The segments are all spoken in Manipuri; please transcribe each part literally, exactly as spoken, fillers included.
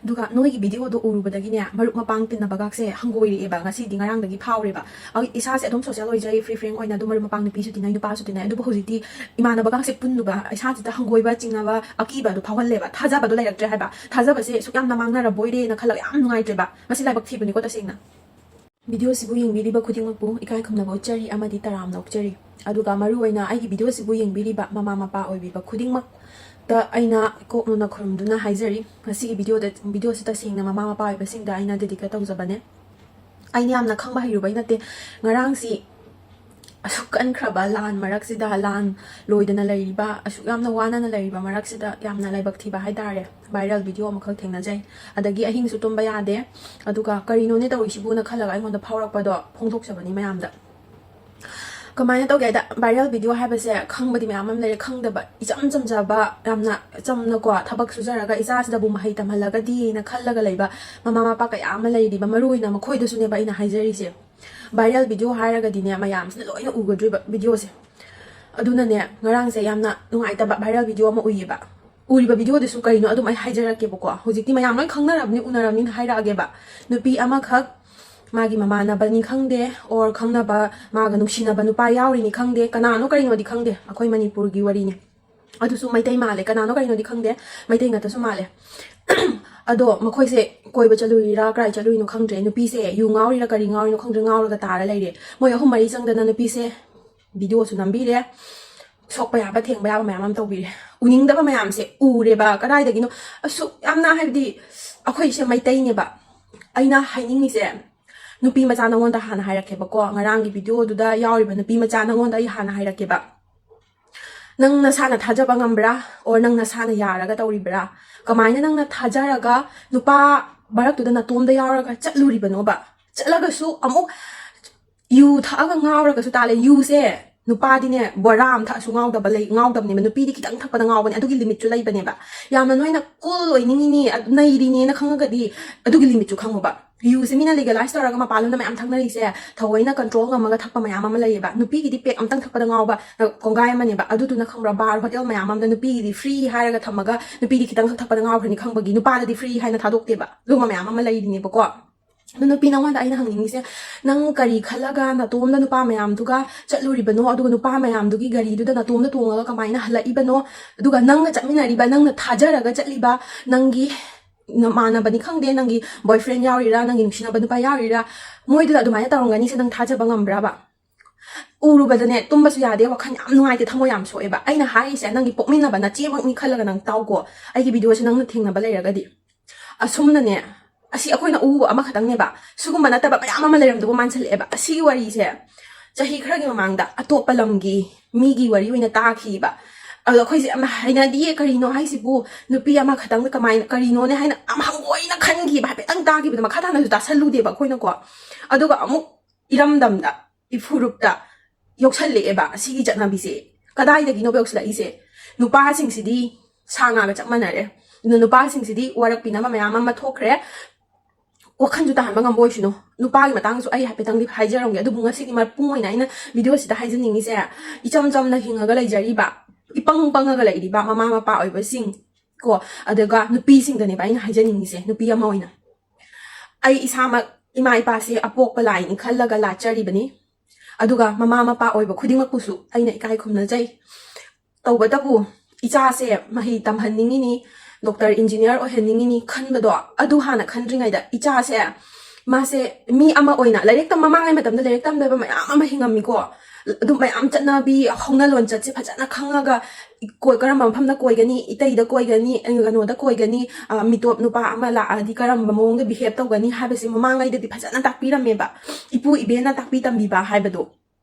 ꯑꯗꯨꯒ ꯅꯣꯏꯒꯤ ꯚꯤꯗꯤꯑꯣꯗꯣ ꯎꯔꯨꯕꯗꯒꯤꯅꯦ, ꯃꯔꯨꯞ ꯃꯄꯥꯡ ꯇꯤꯟꯅꯕꯒꯁꯦ ꯍꯪꯒꯣꯏꯔꯛꯑꯦꯕ꯫ ꯉꯁꯤꯗꯤ ꯉꯔꯥꯡꯗꯒꯤ ꯐꯥꯎꯔꯦꯕ꯫ ꯑꯩ ꯏꯁꯥꯁꯦ ꯑꯗꯨꯝ ꯁꯣꯁꯦꯜ ꯑꯣꯏꯖꯩ, ꯐ꯭ꯔꯤ ꯐ꯭ꯔꯦꯡ ꯑꯣꯏꯅ ꯑꯗꯨꯝ ꯃꯔꯨꯞ ꯃꯄꯥꯡ ꯅꯨꯄꯤꯁꯨ ꯇꯤꯟꯅꯩ, ꯅꯨꯄꯥꯁꯨ ꯇꯤꯟꯅꯩ꯫ ꯑꯗꯨꯕꯨ ꯍꯧꯖꯤꯛꯇꯤ ꯏꯃꯥꯟꯅꯕꯒꯁꯦ ꯄꯨꯟꯗꯨꯕ ꯏꯁꯥꯁꯤꯗ ꯍꯪꯒꯣꯏꯕ, ꯆꯤꯡꯅꯕ, ꯑꯀꯤꯕ ꯑꯗꯨ ꯐꯥꯎꯍꯜꯂꯦꯕ꯫ ꯊꯥꯖꯕꯗꯣ ꯂꯩꯔꯛꯇ꯭ꯔꯦ ꯍꯥꯏꯕ꯫ ꯊꯥꯖꯕꯁꯦ ꯁꯨꯛ ꯌꯥꯝꯅ ꯃꯥꯡꯅꯔꯕꯣꯏꯔꯦꯅ ꯈꯜꯂꯒ ꯌꯥꯝ ꯅꯨꯡꯉꯥꯏꯇ꯭ꯔꯦꯕ꯫ ꯃꯁꯤ ꯂꯥꯏꯕꯛ ꯊꯤꯕꯅꯤꯀꯣ ꯇꯁꯦꯡꯅ꯫ ꯚꯤꯗꯤꯑꯣꯁꯤꯕꯨ ꯌꯦꯡꯕꯤꯔꯤꯕ ꯈꯨꯗꯤꯡꯃꯛꯄꯨ ꯏꯀꯥꯏ ꯈꯨꯝꯅꯕ ꯎꯠꯆꯔꯤ ꯑꯃꯗꯤ ꯇꯔꯥꯝꯅ ꯑꯣꯛꯆꯔꯤ꯫ ꯑꯗꯨꯒ ꯃꯔꯨꯑꯣꯏꯅ ꯑꯩꯒꯤ ꯚꯤꯗꯤꯑꯣꯁꯤꯕꯨ ꯌꯦꯡꯕꯤꯔꯤꯕ ꯃꯃꯥ ꯃꯄꯥ ꯑꯣꯏꯕꯤꯕ ꯈꯨꯗꯤꯡꯃꯛꯇ ꯑꯩꯅ ꯀꯣꯛꯅꯅ ꯈꯨꯔꯨꯝꯗꯨꯅ ꯍꯥꯏꯖꯔꯤ꯫ ꯉꯁꯤꯒꯤ ꯚꯤꯗꯤꯑꯣꯗ, ꯚꯤꯗꯤꯑꯣꯁꯤ ꯇꯁꯦꯡꯅ ꯃꯃꯥ ꯃꯄꯥ ꯑꯣꯏꯕꯁꯤꯡꯗ ꯑꯩꯅ ꯗꯦꯗꯤꯀꯦꯠ ꯇꯧꯖꯕꯅꯦ꯫ ꯑꯩꯅ ꯌꯥꯝꯅ ꯈꯪꯕ ꯍꯩꯔꯨꯕꯩ ꯅꯠꯇꯦ꯫ ꯉꯔꯥꯡꯁꯤ ꯑꯁꯨꯛ ꯀꯟꯈ꯭ꯔꯕ ꯂꯥꯟ ꯃꯔꯛꯁꯤꯗ, ꯂꯥꯟ ꯂꯣꯏꯗꯅ ꯂꯩꯔꯤꯕ, ꯑꯁꯨꯛ ꯌꯥꯝꯅ ꯋꯥꯅꯅ ꯂꯩꯔꯤꯕ ꯃꯔꯛꯁꯤꯗ ꯌꯥꯝꯅ ꯂꯥꯏꯕꯛ ꯊꯤꯕ ꯍꯥꯏꯇꯥꯔꯦ꯫ ꯚꯥꯏꯔꯦꯜ ꯚꯤꯗꯤꯑꯣ ꯑꯃꯈꯛ ꯊꯦꯡꯅꯖꯩ꯫ ꯑꯗꯒꯤ ꯑꯍꯤꯡꯁꯨ ꯇꯨꯝꯕ ꯌꯥꯗꯦ꯫ ꯑꯗꯨꯒ ꯀꯔꯤꯅꯣꯅꯦ ꯇꯧꯔꯤꯁꯤꯕꯨꯅ ꯈꯜꯂꯒ ꯑꯩꯉꯣꯟꯗ ꯐꯥꯎꯔꯛꯄꯗꯣ ꯐꯣꯡꯗꯣꯛꯆꯕꯅꯤ ꯃꯌꯥꯝꯗ꯫ ꯀꯃꯥꯏꯅ ꯇꯧꯒꯦ ꯍꯥꯏꯗ, ꯚꯥꯏꯔꯦꯜ ꯚꯤꯗꯤꯑꯣ ꯍꯥꯏꯕꯁꯦ ꯈꯪꯕꯗꯤ ꯃꯌꯥꯝ ꯑꯃ ꯂꯩꯔꯦ, ꯈꯪꯗꯕ ꯏꯆꯝ ꯆꯝꯖꯕ, ꯌꯥꯝꯅ ꯆꯝꯅꯀꯣ ꯊꯕꯛ ꯁꯨꯖꯔꯒ ꯏꯆꯥꯁꯤꯗꯕꯨ ꯃꯍꯩ ꯇꯝꯍꯜꯂꯒꯗꯤꯅ ꯈꯜꯂꯒ ꯂꯩꯕ ꯃꯃꯥ ꯃꯄꯥ ꯀꯌꯥ ꯑꯃ ꯂꯩꯔꯤꯕ, ꯃꯔꯨꯑꯣꯏꯅ ꯃꯈꯣꯏꯗꯁꯨꯅꯦꯕ ꯑꯩꯅ ꯍꯥꯏꯖꯔꯤꯁꯦ꯫ ꯚꯥꯏꯔꯦꯜ ꯚꯤꯗꯤꯑꯣ ꯍꯥꯏꯔꯒꯗꯤꯅꯦ ꯃꯌꯥꯝꯁꯤꯅ ꯂꯣꯏꯅ ꯎꯒꯗ꯭ꯔꯤꯕ ꯚꯤꯗꯤꯑꯣꯁꯦ꯫ ꯑꯗꯨꯅꯅꯦ ꯉꯔꯥꯡꯁꯦ ꯌꯥꯝꯅ ꯅꯨꯡꯉꯥꯏꯇꯕ ꯚꯥꯏꯔꯦꯜ ꯚꯤꯗꯤꯑꯣ ꯑꯃ ꯎꯏꯌꯦꯕ꯫ ꯎꯔꯤꯕ ꯚꯤꯗꯤꯑꯣꯗꯨꯁꯨ ꯀꯔꯤꯅꯣ ꯑꯗꯨꯝ ꯑꯩ ꯍꯥꯏꯖꯔꯛꯀꯦꯕꯀꯣ꯫ ꯍꯧꯖꯤꯛꯇꯤ ꯃꯌꯥꯝ ꯂꯣꯏ ꯈꯪꯅꯔꯕꯅꯤ, ꯎꯅꯔꯕꯅꯤꯅ ꯍꯥꯏꯔꯛꯑꯒꯦꯕ꯫ ꯅꯨꯄꯤ ꯑꯃꯈꯛ ꯃꯥꯒꯤ ꯃꯃꯥꯟꯅꯕꯅꯤ ꯈꯪꯗꯦ, ꯑꯣꯔ ꯈꯪꯅꯕ ꯃꯥꯒ ꯅꯨꯡꯁꯤꯅꯕ ꯅꯨꯄꯥ ꯌꯥꯎꯔꯤꯅꯤ ꯈꯪꯗꯦ, ꯀꯅꯥꯅꯣ ꯀꯔꯤꯅꯣꯗꯤ ꯈꯪꯗꯦ, ꯑꯩꯈꯣꯏ ꯃꯅꯤꯄꯨꯔꯒꯤ ꯋꯥꯔꯤꯅꯤ꯫ ꯑꯗꯨꯁꯨ ꯃꯩꯇꯩ ꯃꯥꯜꯂꯦ, ꯀꯅꯥꯅꯣ ꯀꯔꯤꯅꯣꯗꯤ ꯈꯪꯗꯦ, ꯃꯩꯇꯩ ꯉꯥꯛꯇꯁꯨ ꯃꯥꯜꯂꯦ꯫ ꯑꯗꯣ ꯃꯈꯣꯏꯁꯦ ꯀꯣꯏꯕ ꯆꯠꯂꯨꯔꯤꯔꯥ ꯀꯔꯥꯏ ꯆꯠꯂꯨꯔꯤꯅꯣ ꯈꯪꯗ꯭ꯔꯦ, ꯅꯨꯄꯤꯁꯦ ꯌꯨ ꯉꯥꯎꯔꯤꯔꯥ ꯀꯔꯤ ꯉꯥꯎꯔꯤꯅꯣ ꯈꯪꯗ꯭ꯔꯦ, ꯉꯥꯎꯔꯒ ꯇꯥꯔ ꯂꯩꯔꯦ꯫ ꯃꯣꯏ ꯑꯍꯨꯝ ꯃꯔꯤ ꯆꯪꯗꯅ ꯅꯨꯄꯤꯁꯦ ꯚꯤꯗꯤꯑꯣꯁꯨ ꯅꯝꯕꯤꯔꯦ, ꯁꯣꯛꯄ ꯌꯥꯕ ꯊꯦꯡꯕ ꯌꯥꯕ ꯃꯌꯥꯝ ꯑꯃ ꯇꯧꯕꯤꯔꯦ꯫ ꯎꯅꯤꯡꯗꯕ ꯃꯌꯥꯝꯁꯦ ꯎꯔꯦꯕ꯫ ꯀꯗꯥꯏꯗꯒꯤꯅꯣ ꯑꯁꯨꯛ ꯌꯥꯝꯅ, ꯍꯥꯏꯕꯗꯤ ꯑꯩꯈꯣꯏꯁꯦ ꯃꯩꯇꯩꯅꯦꯕ꯫ ꯑꯩꯅ ꯍꯥꯏꯅꯤꯡꯉꯤꯁꯦ, ꯅꯨꯄꯤ ꯃꯆꯥ ꯅꯉꯣꯟꯗ ꯍꯥꯟꯅ ꯍꯥꯏꯔꯛꯀꯦꯕꯀꯣ, ꯉꯔꯥꯡꯒꯤ ꯚꯤꯗꯤꯑꯣꯗꯨꯗ ꯌꯥꯎꯔꯤꯕ ꯅꯨꯄꯤ ꯃꯆꯥ ꯅꯉꯣꯟꯗ ꯑꯩ ꯍꯥꯟꯅ ꯍꯥꯏꯔꯛꯀꯦꯕ꯫ ꯅꯪ ꯅꯁꯥꯅ ꯊꯥꯖꯕ ꯉꯝꯕ꯭ꯔꯥ? Or ꯅꯪ ꯅꯁꯥꯅ ꯌꯥꯔꯒ ꯇꯧꯔꯤꯕ꯭ꯔꯥ? ꯀꯃꯥꯏꯅ ꯅꯪꯅ ꯊꯥꯖꯔꯒ ꯅꯨꯄꯥ ꯃꯔꯛꯇꯨꯗ ꯅꯇꯣꯝꯗ ꯌꯥꯎꯔꯒ ꯆꯠꯂꯨꯔꯤꯕꯅꯣꯕ? ꯆꯠꯂꯒꯁꯨ ꯑꯃꯨꯛ ꯌꯨ ꯊꯛꯑꯒ ꯉꯥꯎꯔꯒꯁꯨ ꯇꯥꯜꯂꯦ꯫ ꯌꯨꯁꯦ ꯅꯨꯄꯥꯗꯤꯅꯦ ꯕꯣꯔꯥ ꯑꯃ ꯊꯛꯑꯁꯨ ꯉꯥꯎꯗꯕ ꯂꯩ, ꯉꯥꯎꯗꯕꯅꯦꯕ꯫ ꯅꯨꯄꯤꯗꯤ ꯈꯤꯇꯪ ꯊꯛꯄꯗ ꯉꯥꯎꯕꯅꯦ꯫ ꯑꯗꯨꯒꯤ ꯂꯤꯃꯤꯠꯁꯨ ꯂꯩꯕꯅꯦꯕ꯫ ꯌꯥꯝꯅ ꯅꯣꯏꯅ ꯀꯨꯜ ꯑꯣꯏꯅꯤꯡꯉꯤꯅꯤ, ꯑꯗꯨ ꯅꯩꯔꯤꯅꯦꯅ ꯈꯪꯉꯒꯗꯤ ꯑꯗꯨꯒꯤ ꯂꯤꯃꯤꯠꯁꯨ ꯈꯪꯉꯨꯕ꯫ ꯌꯨꯁꯦ ꯃꯤꯅ ꯂꯤꯒꯦꯂꯥꯏꯁ ꯇꯧꯔꯒ ꯃꯄꯥꯟ ꯂꯝꯗ ꯃꯌꯥꯝ ꯊꯛꯅꯔꯤꯁꯦ ꯊꯑꯣꯏꯅ ꯀꯟꯇ꯭ꯔꯣꯜ ꯉꯝꯃꯒ ꯊꯛꯄ ꯃꯌꯥꯝ ꯑꯃ ꯂꯩꯌꯦꯕ꯫ ꯅꯨꯄꯤꯒꯤꯗꯤ ꯄꯦꯛ ꯑꯝꯇꯪ ꯊꯛꯄꯗ ꯉꯥꯎꯕ ꯀꯣꯡꯒꯥꯏ ꯑꯃꯅꯦꯕ꯫ ꯑꯗꯨꯗꯨꯅ ꯈꯪꯕ꯭ꯔꯥ, ꯕꯥꯔ ꯍꯣꯇꯦꯜ ꯃꯌꯥꯝ ꯑꯃꯗ ꯅꯨꯄꯤꯒꯤꯗꯤ ꯐ꯭ꯔꯤ ꯍꯥꯏꯔꯒ ꯊꯝꯃꯒ ꯅꯨꯄꯤꯗꯤ ꯈꯤꯇꯪꯈꯛ ꯊꯛꯄꯗ ꯉꯥꯎꯈ꯭ꯔꯅꯤ ꯈꯪꯕꯒꯤ ꯅꯨꯄꯥꯗꯗꯤ ꯐ꯭ꯔꯤ ꯍꯥꯏꯅ ꯊꯥꯗꯣꯛꯇꯦꯕ꯫ ꯑꯗꯨꯒꯨꯝꯕ ꯃꯌꯥꯝ ꯑꯃ ꯂꯩꯔꯤꯅꯦꯕꯀꯣ꯫ ꯑꯗꯨ ꯅꯨꯄꯤ, ꯅꯉꯣꯟꯗ ꯑꯩꯅ ꯍꯪꯅꯤꯡꯉꯤꯁꯦ, ꯅꯪ ꯀꯔꯤ ꯈꯜꯂꯒ ꯅꯇꯣꯝꯗ ꯅꯨꯄꯥ ꯃꯌꯥꯝꯗꯨꯒ ꯆꯠꯂꯨꯔꯤꯕꯅꯣ? ꯑꯗꯨꯒ ꯅꯨꯄꯥ ꯃꯌꯥꯝꯗꯨꯒꯤ ꯒꯥꯔꯤꯗꯨꯗ ꯅꯇꯣꯝꯗ ꯇꯣꯡꯉꯒ ꯀꯃꯥꯏꯅ ꯍꯜꯂꯛꯏꯕꯅꯣ? ꯑꯗꯨꯒ ꯅꯪꯒ ꯆꯠꯃꯤꯟꯅꯔꯤꯕ, ꯅꯪꯅ ꯊꯥꯖꯔꯒ ꯆꯠꯂꯤꯕ ꯅꯪꯒꯤ ꯅꯃꯥꯟꯅꯕꯅꯤ ꯈꯪꯗꯦ, ꯅꯪꯒꯤ ꯕꯣꯏꯐ꯭ꯔꯦꯟ ꯌꯥꯎꯔꯤꯔꯥ, ꯅꯪꯒꯤ ꯅꯨꯡꯁꯤꯅꯕ ꯅꯨꯄꯥ ꯌꯥꯎꯔꯤꯔꯥ, ꯃꯣꯏꯗꯨꯗ ꯑꯗꯨꯃꯥꯏꯅ ꯇꯧꯔꯝꯒꯅꯤꯁꯦ ꯅꯪ ꯊꯥꯖꯕ ꯉꯝꯕ꯭ꯔꯕ? ꯎꯔꯨꯕꯗꯅꯦ ꯇꯨꯝꯕꯁꯨ ꯌꯥꯗꯦ, ꯋꯥꯈꯜ ꯌꯥꯝ ꯅꯨꯡꯉꯥꯏꯇꯦ, ꯊꯃꯣꯏ ꯌꯥꯝ ꯁꯣꯛꯑꯦꯕ꯫ ꯑꯩꯅ ꯍꯥꯏꯔꯤꯁꯦ ꯅꯪꯒꯤ ꯄꯣꯛꯃꯤꯟꯅꯕ ꯅꯆꯦꯃꯛꯅꯤ ꯈꯜꯂꯒ ꯅꯪ ꯇꯥꯎꯀꯣ꯫ ꯑꯩꯒꯤ ꯚꯤꯗꯤꯑꯣꯁꯦ ꯅꯪꯅ ꯊꯦꯡꯅꯕ ꯂꯩꯔꯒꯗꯤ꯫ ꯑꯁꯨꯝꯅꯅꯦ, ꯑꯁꯤ ꯑꯩꯈꯣꯏꯅ ꯎꯕ ꯑꯃꯈꯛꯇꯪꯅꯦꯕ, ꯁꯤꯒꯨꯝꯕ ꯅꯠꯇꯕ ꯃꯌꯥꯝ ꯑꯃ ꯂꯩꯔꯝꯗꯧꯕ ꯃꯥꯟꯁꯤꯜꯂꯛꯑꯦꯕ꯫ ꯑꯁꯤꯒꯤ ꯋꯥꯔꯤꯁꯦ ꯆꯍꯤ ꯈꯔꯒꯤ ꯃꯃꯥꯡꯗ ꯑꯇꯣꯞꯄ ꯂꯝꯒꯤ ꯃꯤꯒꯤ ꯋꯥꯔꯤ ꯑꯣꯏꯅ ꯇꯥꯈꯤꯕ꯫ ꯑꯗꯣ ꯑꯩꯈꯣꯏꯁꯦ ꯌꯥꯝꯅ ꯍꯩꯅꯗꯤꯌꯦ, ꯀꯔꯤꯅꯣ ꯍꯥꯏꯁꯤꯕꯨ, ꯅꯨꯄꯤ ꯑꯃꯈꯛꯇꯪꯗ ꯀꯃꯥꯏꯅ, ꯀꯔꯤꯅꯣꯅꯦ ꯍꯥꯏꯅ ꯌꯥꯝ ꯍꯪꯒꯣꯏꯅ ꯈꯟꯈꯤꯕ꯫ ꯍꯥꯏꯐꯦꯠꯇꯪ ꯇꯥꯈꯤꯕꯗ ꯃꯈꯥ ꯇꯥꯅꯁꯨ ꯇꯥꯁꯜꯂꯨꯗꯦꯕ ꯑꯩꯈꯣꯏꯅꯀꯣ꯫ ꯑꯗꯨꯒ ꯑꯃꯨꯛ ꯏꯔꯝꯗꯝꯗ, ꯏꯐꯨꯔꯨꯞꯇ ꯌꯧꯁꯜꯂꯛꯑꯦꯕ ꯑꯁꯤꯒꯤ ꯆꯠꯅꯕꯤꯁꯦ꯫ ꯀꯗꯥꯏꯗꯒꯤꯅꯣꯕ ꯌꯧꯁꯜꯂꯛꯏꯁꯦ? ꯅꯨꯄꯥꯁꯤꯡꯁꯤꯗꯤ ꯁꯥ ꯉꯥꯒ ꯆꯞ ꯃꯥꯟꯅꯔꯦ꯫ ꯑꯗꯨꯅ ꯅꯨꯄꯥꯁꯤꯡꯁꯤꯗꯤ ꯋꯥꯔꯛꯄꯤꯅꯕ ꯃꯌꯥꯝ ꯑꯃ ꯊꯣꯛꯈ꯭ꯔꯦ꯫ ꯋꯥꯈꯜꯁꯨ ꯇꯥꯍꯟꯕ ꯉꯝꯕ ꯑꯣꯏꯁꯅꯨ꯫ ꯅꯨꯄꯥꯒꯤ ꯃꯇꯥꯡꯁꯨ ꯑꯩ ꯍꯥꯏꯐꯦꯠꯇꯪꯗꯤ ꯍꯥꯏꯖꯔꯝꯒꯦ, ꯑꯗꯨꯕꯨ ꯉꯁꯤꯗꯤ ꯃꯄꯨꯡ ꯑꯣꯏꯅ ꯑꯩꯅ ꯚꯤꯗꯤꯑꯣꯁꯤꯗ ꯍꯥꯏꯖꯅꯤꯡꯉꯤꯁꯦ, ꯏꯆꯝ ꯆꯝꯅ ꯍꯤꯡꯉꯒ ꯂꯩꯖꯔꯤꯕ, ꯏꯄꯪ ꯄꯪꯉꯒ ꯂꯩꯔꯤꯕ ꯃꯃꯥ ꯃꯄꯥ ꯑꯣꯏꯕꯁꯤꯡ ꯀꯣ, ꯑꯗꯨꯒ ꯅꯨꯄꯤꯁꯤꯡꯗꯅꯦꯕ ꯑꯩꯅ ꯍꯥꯏꯖꯅꯤꯡꯉꯤꯁꯦ, ꯅꯨꯄꯤ ꯑꯃ ꯑꯣꯏꯅ꯫ ꯑꯩ ꯏꯁꯥꯃꯛ ꯏꯃꯥ ꯏꯄꯥꯁꯦ ꯑꯄꯣꯛꯄ ꯂꯥꯏꯅꯤ ꯈꯜꯂꯒ ꯂꯥꯠꯆꯔꯤꯕꯅꯤ꯫ ꯑꯗꯨꯒ ꯃꯃꯥ ꯃꯄꯥ ꯑꯣꯏꯕ ꯈꯨꯗꯤꯡꯃꯛꯄꯨꯁꯨ ꯑꯩꯅ ꯏꯀꯥꯏ ꯈꯨꯝꯅꯖꯩ꯫ ꯇꯧꯕꯇꯕꯨ ꯏꯆꯥꯁꯦ ꯃꯍꯩ ꯇꯝꯍꯟꯅꯤꯡꯉꯤꯅꯤ, ꯗꯣꯛꯇꯔ, ꯏꯟꯖꯤꯅꯤꯌꯥꯔ ꯑꯣꯏꯍꯟꯅꯤꯡꯉꯤꯅꯤ ꯈꯟꯕꯗꯣ, ꯑꯗꯨ ꯍꯥꯟꯅ ꯈꯟꯗ꯭ꯔꯤꯉꯩꯗ ꯏꯆꯥꯁꯦ, ꯃꯥꯁꯦ ꯃꯤ ꯑꯃ ꯑꯣꯏꯅ, ꯂꯥꯏꯔꯤꯛ ꯇꯝ-, ꯃꯃꯥꯡꯉꯩ ꯃꯇꯝꯗ ꯂꯥꯏꯔꯤꯛ ꯇꯝꯗꯕ ꯃꯌꯥꯝ ꯑꯃ ꯍꯤꯡꯉꯝꯃꯤꯀꯣ꯫ ꯑꯗꯨꯝ ꯃꯌꯥꯝ ꯆꯠꯅꯕꯤ, ꯍꯧꯅ ꯂꯣꯟꯆꯠꯁꯦ ꯐꯖꯅ ꯈꯪꯉꯒ, ꯀꯣꯏ-, ꯀꯔꯝꯕ ꯃꯐꯝꯗ ꯀꯣꯏꯒꯅꯤ, ꯏꯇꯩꯗ ꯀꯣꯏꯒꯅꯤ, ꯀꯩꯅꯣꯗ ꯀꯣꯏꯒꯅꯤ, ꯑ, ꯃꯤꯇꯣꯞ ꯅꯨꯄꯥ ꯑꯃ ꯂꯥꯛꯑꯗꯤ ꯀꯔꯝꯕ ꯃꯑꯣꯡꯗ ꯕꯤꯍꯦꯕ ꯇꯧꯒꯅꯤ ꯍꯥꯏꯕꯁꯦ ꯃꯃꯥꯡꯉꯩꯗꯗꯤ ꯐꯖꯅ ꯇꯥꯛꯄꯤꯔꯝꯃꯦꯕ, ꯏꯄꯨ ꯏꯕꯦꯟꯅ ꯇꯥꯛꯄꯤ ꯇꯝꯕꯤꯕ ꯍꯥꯏꯕꯗꯣ꯫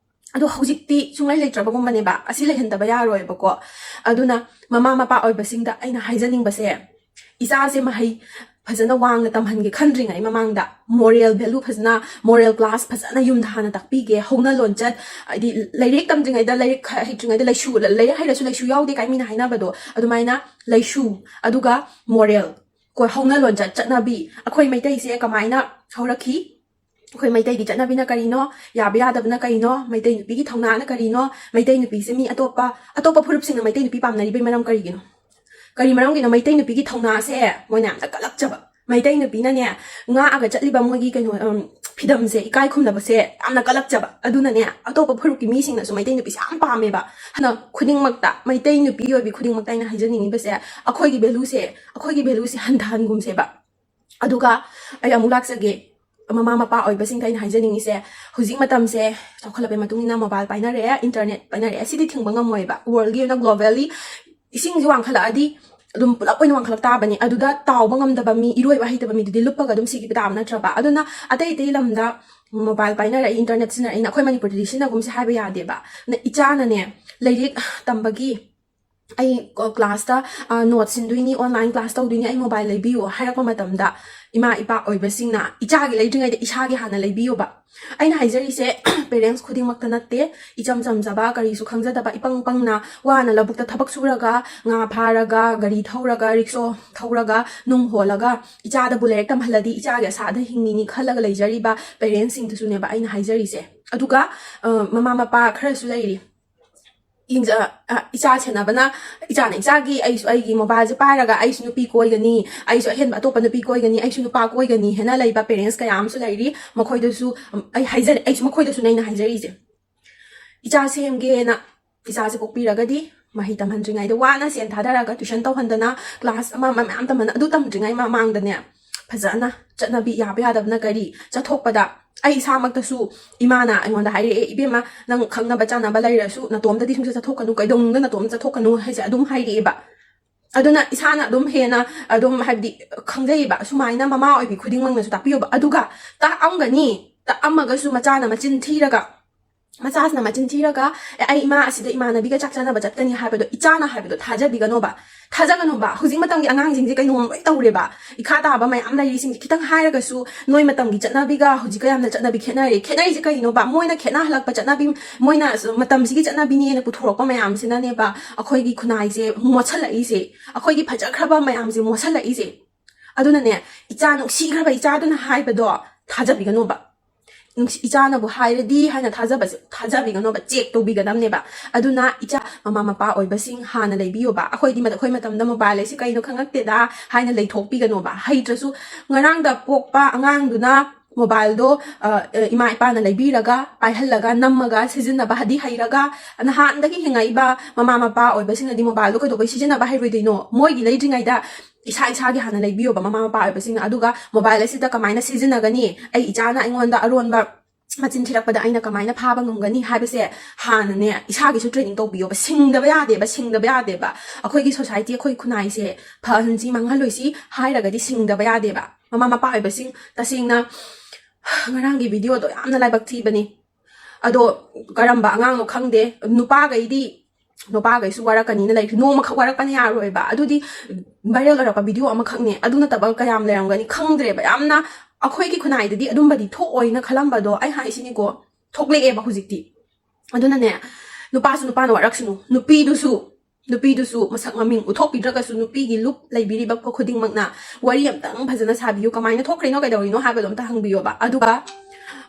ꯑꯗꯣ ꯍꯧꯖꯤꯛꯇꯤ ꯁꯨꯡꯂꯩ ꯂꯩꯇ꯭ꯔꯕꯒꯨꯝꯕꯅꯦꯕ꯫ ꯑꯁꯤ ꯂꯩꯍꯟꯗꯕ ꯌꯥꯔꯣꯏꯕꯀꯣ꯫ ꯑꯗꯨꯅ ꯃꯃꯥ ꯃꯄꯥ ꯑꯣꯏꯕꯁꯤꯡꯗ ꯑꯩꯅ ꯍꯥꯏꯖꯅꯤꯡꯕꯁꯦ, ꯏꯆꯥꯁꯦ ꯃꯍꯩ ꯐꯖꯅ ꯋꯥꯡꯅ ꯇꯝꯍꯟꯒꯦ ꯈꯟꯗ꯭ꯔꯤꯉꯩ ꯃꯃꯥꯡꯗ moral value ꯐꯖꯅ, moral class ꯐꯖꯅ ꯌꯨꯝꯗ ꯍꯥꯟꯅ ꯇꯥꯛꯄꯤꯒꯦ꯫ ꯍꯧꯅ ꯂꯣꯟꯆꯠ, ꯍꯥꯏꯗꯤ ꯂꯥꯏꯔꯤꯛ ꯇꯝꯗ꯭ꯔꯤꯉꯩꯗ, ꯂꯥꯏꯔꯤꯛ ꯈ-, ꯍꯩꯇ꯭ꯔꯤꯉꯩꯗ ꯂꯥꯏꯁꯨ, ꯂꯥꯏꯔꯤꯛ ꯍꯩꯔꯁꯨ ꯂꯥꯏꯁꯨ ꯌꯥꯎꯗꯦ ꯀꯥꯏ ꯃꯤꯅ ꯍꯥꯏꯅꯕꯗꯣ, ꯑꯗꯨꯃꯥꯏꯅ ꯂꯥꯏꯁꯨ, ꯑꯗꯨꯒ moral, ꯀꯣ-, ꯍꯧꯅ ꯂꯣꯟꯆꯠ, ꯆꯠꯅꯕꯤ, ꯑꯩꯈꯣꯏ ꯃꯩꯇꯩꯁꯦ ꯀꯃꯥꯏꯅ ꯍꯧꯔꯛꯈꯤ? ꯑꯩꯈꯣꯏ ꯃꯩꯇꯩꯒꯤ ꯆꯠꯅꯕꯤꯅ ꯀꯔꯤꯅꯣ? ꯌꯥꯕ ꯌꯥꯗꯕꯅ ꯀꯔꯤꯅꯣ? ꯃꯩꯇꯩ ꯅꯨꯄꯤꯒꯤ ꯊꯧꯅꯥꯅ ꯀꯔꯤꯅꯣ? ꯃꯩꯇꯩ ꯅꯨꯄꯤꯁꯦ ꯃꯤ ꯑꯇꯣꯞꯄ, ꯑꯇꯣꯞꯄ ꯐꯨꯔꯨꯞꯁꯤꯡꯅ ꯃꯩꯇꯩ ꯅꯨꯄꯤ ꯄꯥꯝꯅꯔꯤꯕꯩ ꯃꯔꯝ ꯀꯔꯤꯒꯤꯅꯣ? ꯀꯔꯤ ꯃꯔꯝꯒꯤꯅꯣ? ꯃꯩꯇꯩ ꯅꯨꯄꯤꯒꯤ ꯊꯧꯅꯥꯁꯦ ꯃꯣꯏꯅ ꯌꯥꯝꯅ ꯀꯜꯂꯛꯆꯕ꯫ ꯃꯩꯇꯩ ꯅꯨꯄꯤꯅꯅꯦ, ꯉꯥꯛꯑꯒ ꯆꯠꯂꯤꯕ ꯃꯣꯏꯒꯤ ꯀꯩꯅꯣ, ꯎꯝ, ꯐꯤꯗꯝꯁꯦ, ꯏꯀꯥꯏ ꯈꯨꯝꯅꯕꯁꯦ ꯌꯥꯝꯅ ꯀꯜꯂꯛꯆꯕ꯫ ꯑꯗꯨꯅꯅꯦ, ꯑꯇꯣꯞꯄ ꯐꯨꯔꯨꯞꯀꯤ ꯃꯤꯁꯤꯡꯅꯁꯨ ꯃꯩꯇꯩ ꯅꯨꯄꯤꯁꯦ ꯌꯥꯝ ꯄꯥꯝꯃꯦꯕ꯫ ꯍꯥꯟꯅ ꯈꯨꯗꯤꯡꯃꯛꯇ, ꯃꯩꯇꯩ ꯅꯨꯄꯤ ꯑꯣꯏꯕꯤ ꯈꯨꯗꯤꯡꯃꯛꯇ ꯑꯩꯅ ꯍꯥꯏꯖꯅꯤꯡꯉꯤꯕꯁꯦ, ꯑꯩꯈꯣꯏꯒꯤ ꯚꯦꯂꯨꯁꯦ, ꯑꯩꯈꯣꯏꯒꯤ ꯚꯦꯂꯨꯁꯦ ꯍꯟꯊꯍꯟꯒꯨꯝꯁꯦꯕ꯫ ꯑꯗꯨꯒ ꯑꯩ ꯑꯃꯨꯛ ꯂꯥꯛꯆꯒꯦ, ꯃꯃꯥ ꯃꯄꯥ ꯑꯣꯏꯕꯁꯤꯡꯗ ꯑꯩꯅ ꯍꯥꯏꯖꯅꯤꯡꯉꯤꯁꯦ, ꯍꯧꯖꯤꯛ ꯃꯇꯝꯁꯦ ꯆꯥꯎꯈꯠꯂꯛꯄꯒꯤ ꯃꯇꯨꯡ ꯏꯟꯅ ꯃꯣꯕꯥꯏꯜ ꯄꯥꯏꯅꯔꯛꯑꯦ, ꯏꯟꯇꯔꯅꯦꯠ ꯄꯥꯏꯅꯔꯛꯑꯦ, ꯁꯤꯗꯤ ꯊꯤꯡꯕ ꯉꯝꯃꯣꯏꯕ꯫ ꯋꯥꯔꯜꯒꯤ ꯑꯣꯏꯅ, ꯒ꯭ꯂꯣꯕꯦꯜꯂꯤ ꯏꯁꯤꯡꯁꯤ ꯋꯥꯡꯈꯠꯂꯛꯑꯗꯤ ꯑꯗꯨꯝ ꯄꯨꯂꯞ ꯑꯣꯏꯅ ꯋꯥꯡꯈꯠꯂꯛ ꯇꯥꯕꯅꯤ꯫ ꯑꯗꯨꯗ ꯇꯥꯎꯕ ꯉꯝꯗꯕ ꯃꯤ, ꯏꯔꯣꯏꯕ ꯍꯩꯇꯕ ꯃꯤꯗꯨꯗꯤ ꯂꯨꯞꯄꯒ ꯑꯗꯨꯝ ꯁꯤꯈꯤꯕ ꯇꯥꯕ ꯅꯠꯇ꯭ꯔꯕ? ꯑꯗꯨꯅ ꯑꯇꯩ ꯑꯇꯩ ꯂꯝꯗ ꯃꯣꯕꯥꯏꯜ ꯄꯥꯏꯅꯔꯛꯏ, ꯏꯟꯇꯔꯅꯦꯠ ꯁꯤꯖꯤꯟꯅꯔꯛꯏꯅ, ꯑꯩꯈꯣꯏ ꯃꯅꯤꯄꯨꯔꯗꯗꯤ ꯁꯤꯖꯤꯟꯅꯒꯨꯝꯁꯦ ꯍꯥꯏꯕ ꯌꯥꯗꯦꯕ꯫ ꯑꯗꯨꯅ ꯏꯆꯥꯅꯅꯦ, ꯂꯥꯏꯔꯤꯛ ꯇꯝꯕꯒꯤ ꯑꯩ ꯀ-, ꯀ꯭ꯂꯥꯁꯇ, ꯑ, ꯅꯣꯠ ꯁꯤꯟꯗꯣꯏꯅꯤ, ꯑꯣꯟꯂꯥꯏꯟ ꯀ꯭ꯂꯥꯁ ꯇꯧꯗꯣꯏꯅꯤ, ꯑꯩ ꯃꯣꯕꯥꯏꯜ ꯂꯩꯕꯤꯌꯨ ꯍꯥꯏꯔꯛꯄ ꯃꯇꯝꯗ, ꯏꯃꯥ ꯏꯄꯥ ꯑꯣꯏꯕꯁꯤꯡꯅ ꯏꯆꯥꯒꯤ ꯂꯩꯗ꯭ꯔꯤꯉꯩꯗ ꯏꯁꯥꯒꯤ ꯍꯥꯟꯅ ꯂꯩꯕꯤꯌꯣꯕ꯫ ꯑꯩꯅ ꯍꯥꯏꯖꯔꯤꯁꯦ, ꯄꯦꯔꯦꯟꯁ ꯈꯨꯗꯤꯡꯃꯛꯇ ꯅꯠꯇꯦ, ꯏꯆꯝ ꯆꯝꯖꯕ, ꯀꯔꯤꯁꯨ ꯈꯪꯖꯗꯕ, ꯏꯄꯪ ꯄꯪꯅ ꯋꯥꯅ ꯂꯧꯕꯨꯛꯇ ꯊꯕꯛ ꯁꯨꯔꯒ, ꯉꯥ ꯐꯥꯔꯒ, ꯒꯥꯔꯤ ꯊꯧꯔꯒ, ꯔꯤꯛꯁꯣ ꯊꯧꯔꯒ, ꯅꯨꯡ ꯍꯣꯜꯂꯒ, ꯏꯆꯥꯗꯕꯨ ꯂꯥꯏꯔꯤꯛ ꯇꯝꯍꯜꯂꯗꯤ ꯏꯆꯥꯒꯤ ꯑꯁꯥꯗ ꯍꯤꯡꯉꯤꯅꯤ ꯈꯜꯂꯒ ꯂꯩꯖꯔꯤꯕ ꯄꯦꯔꯦꯟꯁꯁꯤꯡꯗꯨꯁꯨꯅꯦꯕ ꯑꯩꯅ ꯍꯥꯏꯖꯔꯤꯁꯦ꯫ ꯑꯗꯨꯒ, ꯑ, ꯃꯃꯥ ꯃꯄꯥ ꯈꯔꯁꯨ ꯂꯩꯔꯤ꯫ ꯌꯦꯡꯖ-, ꯑ, ꯏꯆꯥ ꯁꯦꯟꯅꯕꯅ, ꯏꯆꯥꯅ ꯏꯆꯥꯒꯤ, ꯑꯩꯁꯨ ꯑꯩꯒꯤ ꯃꯣꯕꯥꯏꯜꯁꯦ ꯄꯥꯏꯔꯒ ꯑꯩꯁꯨ ꯅꯨꯄꯤ ꯀꯣꯏꯒꯅꯤ, ꯑꯩꯁꯨ ꯑꯍꯦꯟꯕ ꯑꯇꯣꯞꯄ ꯅꯨꯄꯤ ꯀꯣꯏꯒꯅꯤ, ꯑꯩꯁꯨ ꯅꯨꯄꯥ ꯀꯣꯏꯒꯅꯤ ꯍꯥꯏꯅ ꯂꯩꯕ ꯄꯦꯔꯦꯟꯁ ꯀꯌꯥ ꯑꯃꯁꯨ ꯂꯩꯔꯤ꯫ ꯃꯈꯣꯏꯗꯁꯨ, ꯎꯝ, ꯑꯩ ꯍꯥꯏꯖꯔꯤ, ꯑꯩꯁꯨ ꯃꯈꯣꯏꯗꯁꯨꯅꯦ ꯑꯩꯅ ꯍꯥꯏꯖꯔꯤꯁꯦ꯫ ꯏꯆꯥ ꯁꯦꯝꯒꯦꯅ ꯏꯆꯥꯁꯦ ꯄꯣꯛꯄꯤꯔꯒꯗꯤ ꯃꯍꯩ ꯇꯝꯍꯟꯗ꯭ꯔꯤꯉꯩꯗ ꯋꯥꯅ ꯁꯦꯟ ꯊꯥꯗꯔꯒ ꯇ꯭ꯌꯨꯁꯟ ꯇꯧꯍꯟꯗꯅ ꯀ꯭ꯂꯥꯁ ꯑꯃ ꯑꯃ ꯃꯌꯥꯝ ꯇꯝꯍꯟꯗꯅ, ꯑꯗꯨ ꯇꯝꯗ꯭ꯔꯤꯉꯩ ꯃꯃꯥꯡꯗꯅꯦ ꯐꯖꯅ ꯆꯠꯅꯕꯤ, ꯌꯥꯕ ꯌꯥꯗꯕꯅ ꯀꯔꯤ, ꯆꯠꯊꯣꯛꯄꯗ ꯑꯩ ꯏꯁꯥꯃꯛꯇꯁꯨ ꯏꯃꯥꯅ ꯑꯩꯉꯣꯟꯗ ꯍꯥꯏꯔꯛꯑꯦ, "ꯏꯕꯦꯝꯃ, ꯅꯪ ꯈꯪꯅꯕ ꯆꯥꯅꯕ ꯂꯩꯔꯁꯨ ꯅꯇꯣꯝꯗꯗꯤ ꯁꯨꯡꯆꯠ ꯆꯠꯊꯣꯛꯀꯅꯨ, ꯀꯩꯗꯧꯅꯨꯡꯗ ꯅꯇꯣꯝꯗ ꯆꯠꯊꯣꯛꯀꯅꯨ" ꯍꯥꯏꯁꯦ ꯑꯗꯨꯝ ꯍꯥꯏꯔꯛꯑꯦꯕ꯫ ꯑꯗꯨꯅ ꯏꯁꯥꯅ ꯑꯗꯨꯝ ꯍꯦꯟꯅ ꯑꯗꯨꯝ, ꯍꯥꯏꯕꯗꯤ, ꯈꯪꯖꯩꯌꯦꯕ꯫ ꯁꯨꯃꯥꯏꯅ ꯃꯃꯥ ꯑꯣꯏꯕꯤ ꯈꯨꯗꯤꯡꯃꯛꯅꯁꯨ ꯇꯥꯛꯄꯤꯌꯣꯕ꯫ ꯑꯗꯨꯒ ꯇꯥꯛꯑꯝꯒꯅꯤ, ꯇꯥꯛꯑꯝꯃꯒꯁꯨ ꯃꯆꯥꯅ ꯃꯆꯤꯟ ꯊꯤꯔꯒ, ꯃꯆꯥꯁꯤꯅ ꯃꯆꯤꯟ ꯊꯤꯔꯒ, "ꯑꯦ, ꯑꯩ ꯏꯃꯥ ꯑꯁꯤꯗ ꯏꯃꯥꯟꯅꯕꯤꯒ ꯆꯥꯛ ꯆꯥꯅꯕ ꯆꯠꯀꯅꯤ" ꯍꯥꯏꯕꯗꯣ, ꯏꯆꯥꯅ ꯍꯥꯏꯕꯗꯣ ꯊꯥꯖꯕꯤꯒꯅꯣꯕ꯫ ꯊꯥꯖꯒꯅꯣꯕ꯫ ꯍꯧꯖꯤꯛ ꯃꯇꯝꯒꯤ ꯑꯉꯥꯡꯁꯤꯡꯁꯦ ꯀꯩꯅꯣꯝ ꯂꯣꯏ ꯇꯧꯔꯦꯕ꯫ ꯏꯈꯥ ꯇꯥꯕ ꯃꯌꯥꯝ ꯂꯩꯔꯤꯁꯤꯡꯁꯦ ꯈꯤꯇꯪ ꯍꯥꯏꯔꯒꯁꯨ, ꯅꯣꯏ ꯃꯇꯝꯒꯤ ꯆꯠꯅꯕꯤꯒ ꯍꯧꯖꯤꯛꯀ ꯌꯥꯝꯅ ꯆꯠꯅꯕꯤ ꯈꯦꯠꯅꯔꯦ꯫ ꯈꯦꯠꯅꯔꯤꯁꯦ ꯀꯩꯅꯣꯕ? ꯃꯣꯏꯅ ꯈꯦꯠꯅꯍꯜꯂꯛꯄ ꯆꯠꯅꯕꯤ, ꯃꯣꯏꯅ ꯃꯇꯝꯁꯤꯒꯤ ꯆꯠꯅꯕꯤꯅꯦꯅ ꯄꯨꯊꯣꯔꯛꯄ ꯃꯌꯥꯝꯁꯤꯅꯅꯦꯕ ꯑꯩꯈꯣꯏꯒꯤ ꯈꯨꯟꯅꯥꯏꯁꯦ ꯃꯣꯠꯁꯜꯂꯛꯏꯁꯦ, ꯑꯩꯈꯣꯏꯒꯤ ꯐꯖꯈ꯭ꯔꯕ ꯃꯌꯥꯝꯁꯦ ꯃꯣꯠꯁꯜꯂꯛꯏꯁꯦ꯫ ꯑꯗꯨꯅꯅꯦ, ꯏꯆꯥ, ꯅꯨꯡꯁꯤꯈ꯭ꯔꯕ ꯏꯆꯥꯗꯨꯅ ꯍꯥꯏꯕꯗꯣ ꯊꯥꯖꯕꯤꯒꯅꯣꯕ꯫ ꯅꯨꯡꯁꯤ-, ꯏꯆꯥꯅꯕꯨ ꯍꯥꯏꯔꯗꯤ ꯍꯥꯏꯅ ꯊꯥꯖꯕꯁꯦ ꯊꯥꯖꯕꯤꯒꯅꯣꯕ, ꯆꯦꯛ ꯇꯧꯕꯤꯒꯗꯕꯅꯦꯕ꯫ ꯑꯗꯨꯅ ꯏꯆꯥ, ꯃꯃꯥ ꯃꯄꯥ ꯑꯣꯏꯕꯁꯤꯡ ꯍꯥꯟꯅ ꯂꯩꯕꯤꯌꯣꯕ꯫ ꯑꯩꯈꯣꯏꯗꯤ ꯃ-, ꯑꯩꯈꯣꯏ ꯃꯇꯝꯗ ꯃꯣꯕꯥꯏꯜ ꯍꯥꯏꯁꯤ ꯀꯩꯅꯣ ꯈꯪꯉꯛꯇꯦꯗ ꯍꯥꯏꯅ ꯂꯩꯊꯣꯛꯄꯤꯒꯅꯣꯕ꯫ ꯍꯩꯇ꯭ꯔꯁꯨ, ꯉꯔꯥꯡꯗ ꯄꯣꯛꯄ ꯑꯉꯥꯡꯗꯨꯅ ꯃꯣꯕꯥꯏꯜꯗꯣ, ꯑ, ꯑ, ꯏꯃꯥ ꯏꯄꯥꯅ ꯂꯩꯕꯤꯔꯒ, ꯄꯥꯏꯍꯜꯂꯒ, ꯅꯝꯃꯒ ꯁꯤꯖꯤꯟꯅꯕ ꯍꯥꯏꯗꯤ ꯍꯩꯔꯒ, ꯅꯍꯥꯟꯗꯒꯤ ꯍꯤꯡꯉꯛꯏꯕ ꯃꯃꯥ ꯃꯄꯥ ꯑꯣꯏꯕꯁꯤꯡꯅꯗꯤ ꯃꯣꯕꯥꯏꯜꯗꯣ ꯀꯩꯗꯧꯕꯩ ꯁꯤꯖꯤꯟꯅꯕ ꯍꯩꯔꯣꯏꯗꯣꯏꯅꯣ? ꯃꯣꯏꯒꯤ ꯂꯩꯗ꯭ꯔꯤꯉꯩꯗ ꯏꯁꯥ ꯏꯁꯥꯒꯤ ꯍꯥꯟꯅ ꯂꯩꯕꯤꯌꯣꯕ, ꯃꯃꯥ ꯃꯄꯥ ꯑꯣꯏꯕꯁꯤꯡꯅ꯫ ꯑꯗꯨꯒ ꯃꯣꯕꯥꯏꯜ ꯑꯁꯤꯗ ꯀꯃꯥꯏꯅ ꯁꯤꯖꯤꯟꯅꯒꯅꯤ, ꯑꯩ ꯏꯆꯥꯅ ꯑꯩꯉꯣꯟꯗ ꯑꯔꯣꯟꯕ ꯃꯆꯤꯟ ꯊꯤꯔꯛꯄꯗ ꯑꯩꯅ ꯀꯃꯥꯏꯅ ꯐꯥꯕ ꯉꯝꯒꯅꯤ ꯍꯥꯏꯕꯁꯦ ꯍꯥꯟꯅꯅꯦ, ꯏꯁꯥꯒꯤꯁꯨ ꯇ꯭ꯔꯦꯅꯤꯡ ꯇꯧꯕꯤꯌꯣꯕ꯫ ꯁꯤꯡꯗꯕ ꯌꯥꯗꯦꯕ, ꯁꯤꯡꯗꯕ ꯌꯥꯗꯦꯕ꯫ ꯑꯩꯈꯣꯏꯒꯤ ꯁꯣꯁꯥꯏꯇꯤ, ꯑꯩꯈꯣꯏ ꯈꯨꯟꯅꯥꯏꯁꯦ ꯐꯍꯟꯁꯤ, ꯃꯥꯡꯍꯜꯂꯣꯏꯁꯤ ꯍꯥꯏꯔꯒꯗꯤ ꯁꯤꯡꯗꯕ ꯌꯥꯗꯦꯕ꯫ ꯃꯃꯥ ꯃꯄꯥ ꯑꯣꯏꯕꯁꯤꯡ, ꯇꯁꯦꯡꯅ ꯉꯔꯥꯡꯒꯤ ꯚꯤꯗꯤꯑꯣꯗꯣ ꯌꯥꯝꯅ ꯂꯥꯏꯕꯛ ꯊꯤꯕꯅꯤ꯫ ꯑꯗꯣ ꯀꯔꯝꯕ ꯑꯉꯥꯡꯅꯣ ꯈꯪꯗꯦ, ꯅꯨꯄꯥꯈꯩꯗꯤ, ꯅꯨꯄꯥꯈꯩꯁꯨ ꯋꯥꯔꯛꯀꯅꯤꯅ ꯂꯩꯈ꯭ꯔꯦ꯫ ꯅꯣꯡꯃꯈꯛ ꯋꯥꯔꯛꯄꯅ ꯌꯥꯔꯣꯏꯕ꯫ ꯑꯗꯨꯗꯤ ꯚꯥꯏꯔꯦꯜ ꯑꯣꯏꯔꯛꯄ ꯚꯤꯗꯤꯑꯣ ꯑꯃꯈꯛꯅꯦ꯫ ꯑꯗꯨ ꯅꯠꯇꯕ ꯀꯌꯥꯝ ꯂꯩꯔꯝꯒꯅꯤ ꯈꯪꯗ꯭ꯔꯦꯕ꯫ ꯌꯥꯝꯅ ꯑꯩꯈꯣꯏꯒꯤ ꯈꯨꯟꯅꯥꯏꯗꯗꯤ ꯑꯗꯨꯝꯕꯗꯤ ꯊꯣꯛꯑꯣꯏꯅ ꯈꯜꯂꯝꯕꯗꯣ, ꯑꯩ ꯍꯥꯏꯁꯤꯅꯤꯀꯣ, ꯊꯣꯛꯂꯛꯑꯦꯕ ꯍꯧꯖꯤꯛꯇꯤ꯫ ꯑꯗꯨꯅꯅꯦ, ꯅꯨꯄꯥꯁꯨ ꯅꯨꯄꯥꯅ ꯋꯥꯔꯛꯁꯅꯨ, ꯅꯨꯄꯤꯗꯨꯁꯨ, ꯅꯨꯄꯤꯗꯨꯁꯨ ꯃꯁꯛ ꯃꯃꯤꯡ ꯎꯠꯊꯣꯛꯄꯤꯗ꯭ꯔꯒꯁꯨ, ꯅꯨꯄꯤꯒꯤ ꯂꯨꯞ ꯂꯩꯕꯤꯔꯤꯕ ꯈꯨꯗꯤꯡꯃꯛꯅ ꯋꯥꯔꯤ ꯑꯝꯇꯪ ꯐꯖꯅ ꯁꯥꯕꯤꯌꯨ꯫ ꯀꯃꯥꯏꯅ ꯊꯣꯛꯈ꯭ꯔꯤꯅꯣ, ꯀꯩꯗꯧꯔꯤꯅꯣ ꯍꯥꯏꯕꯗꯣ ꯑꯝꯇ ꯍꯪꯕꯤꯌꯣꯕ꯫ ꯑꯗꯨꯒ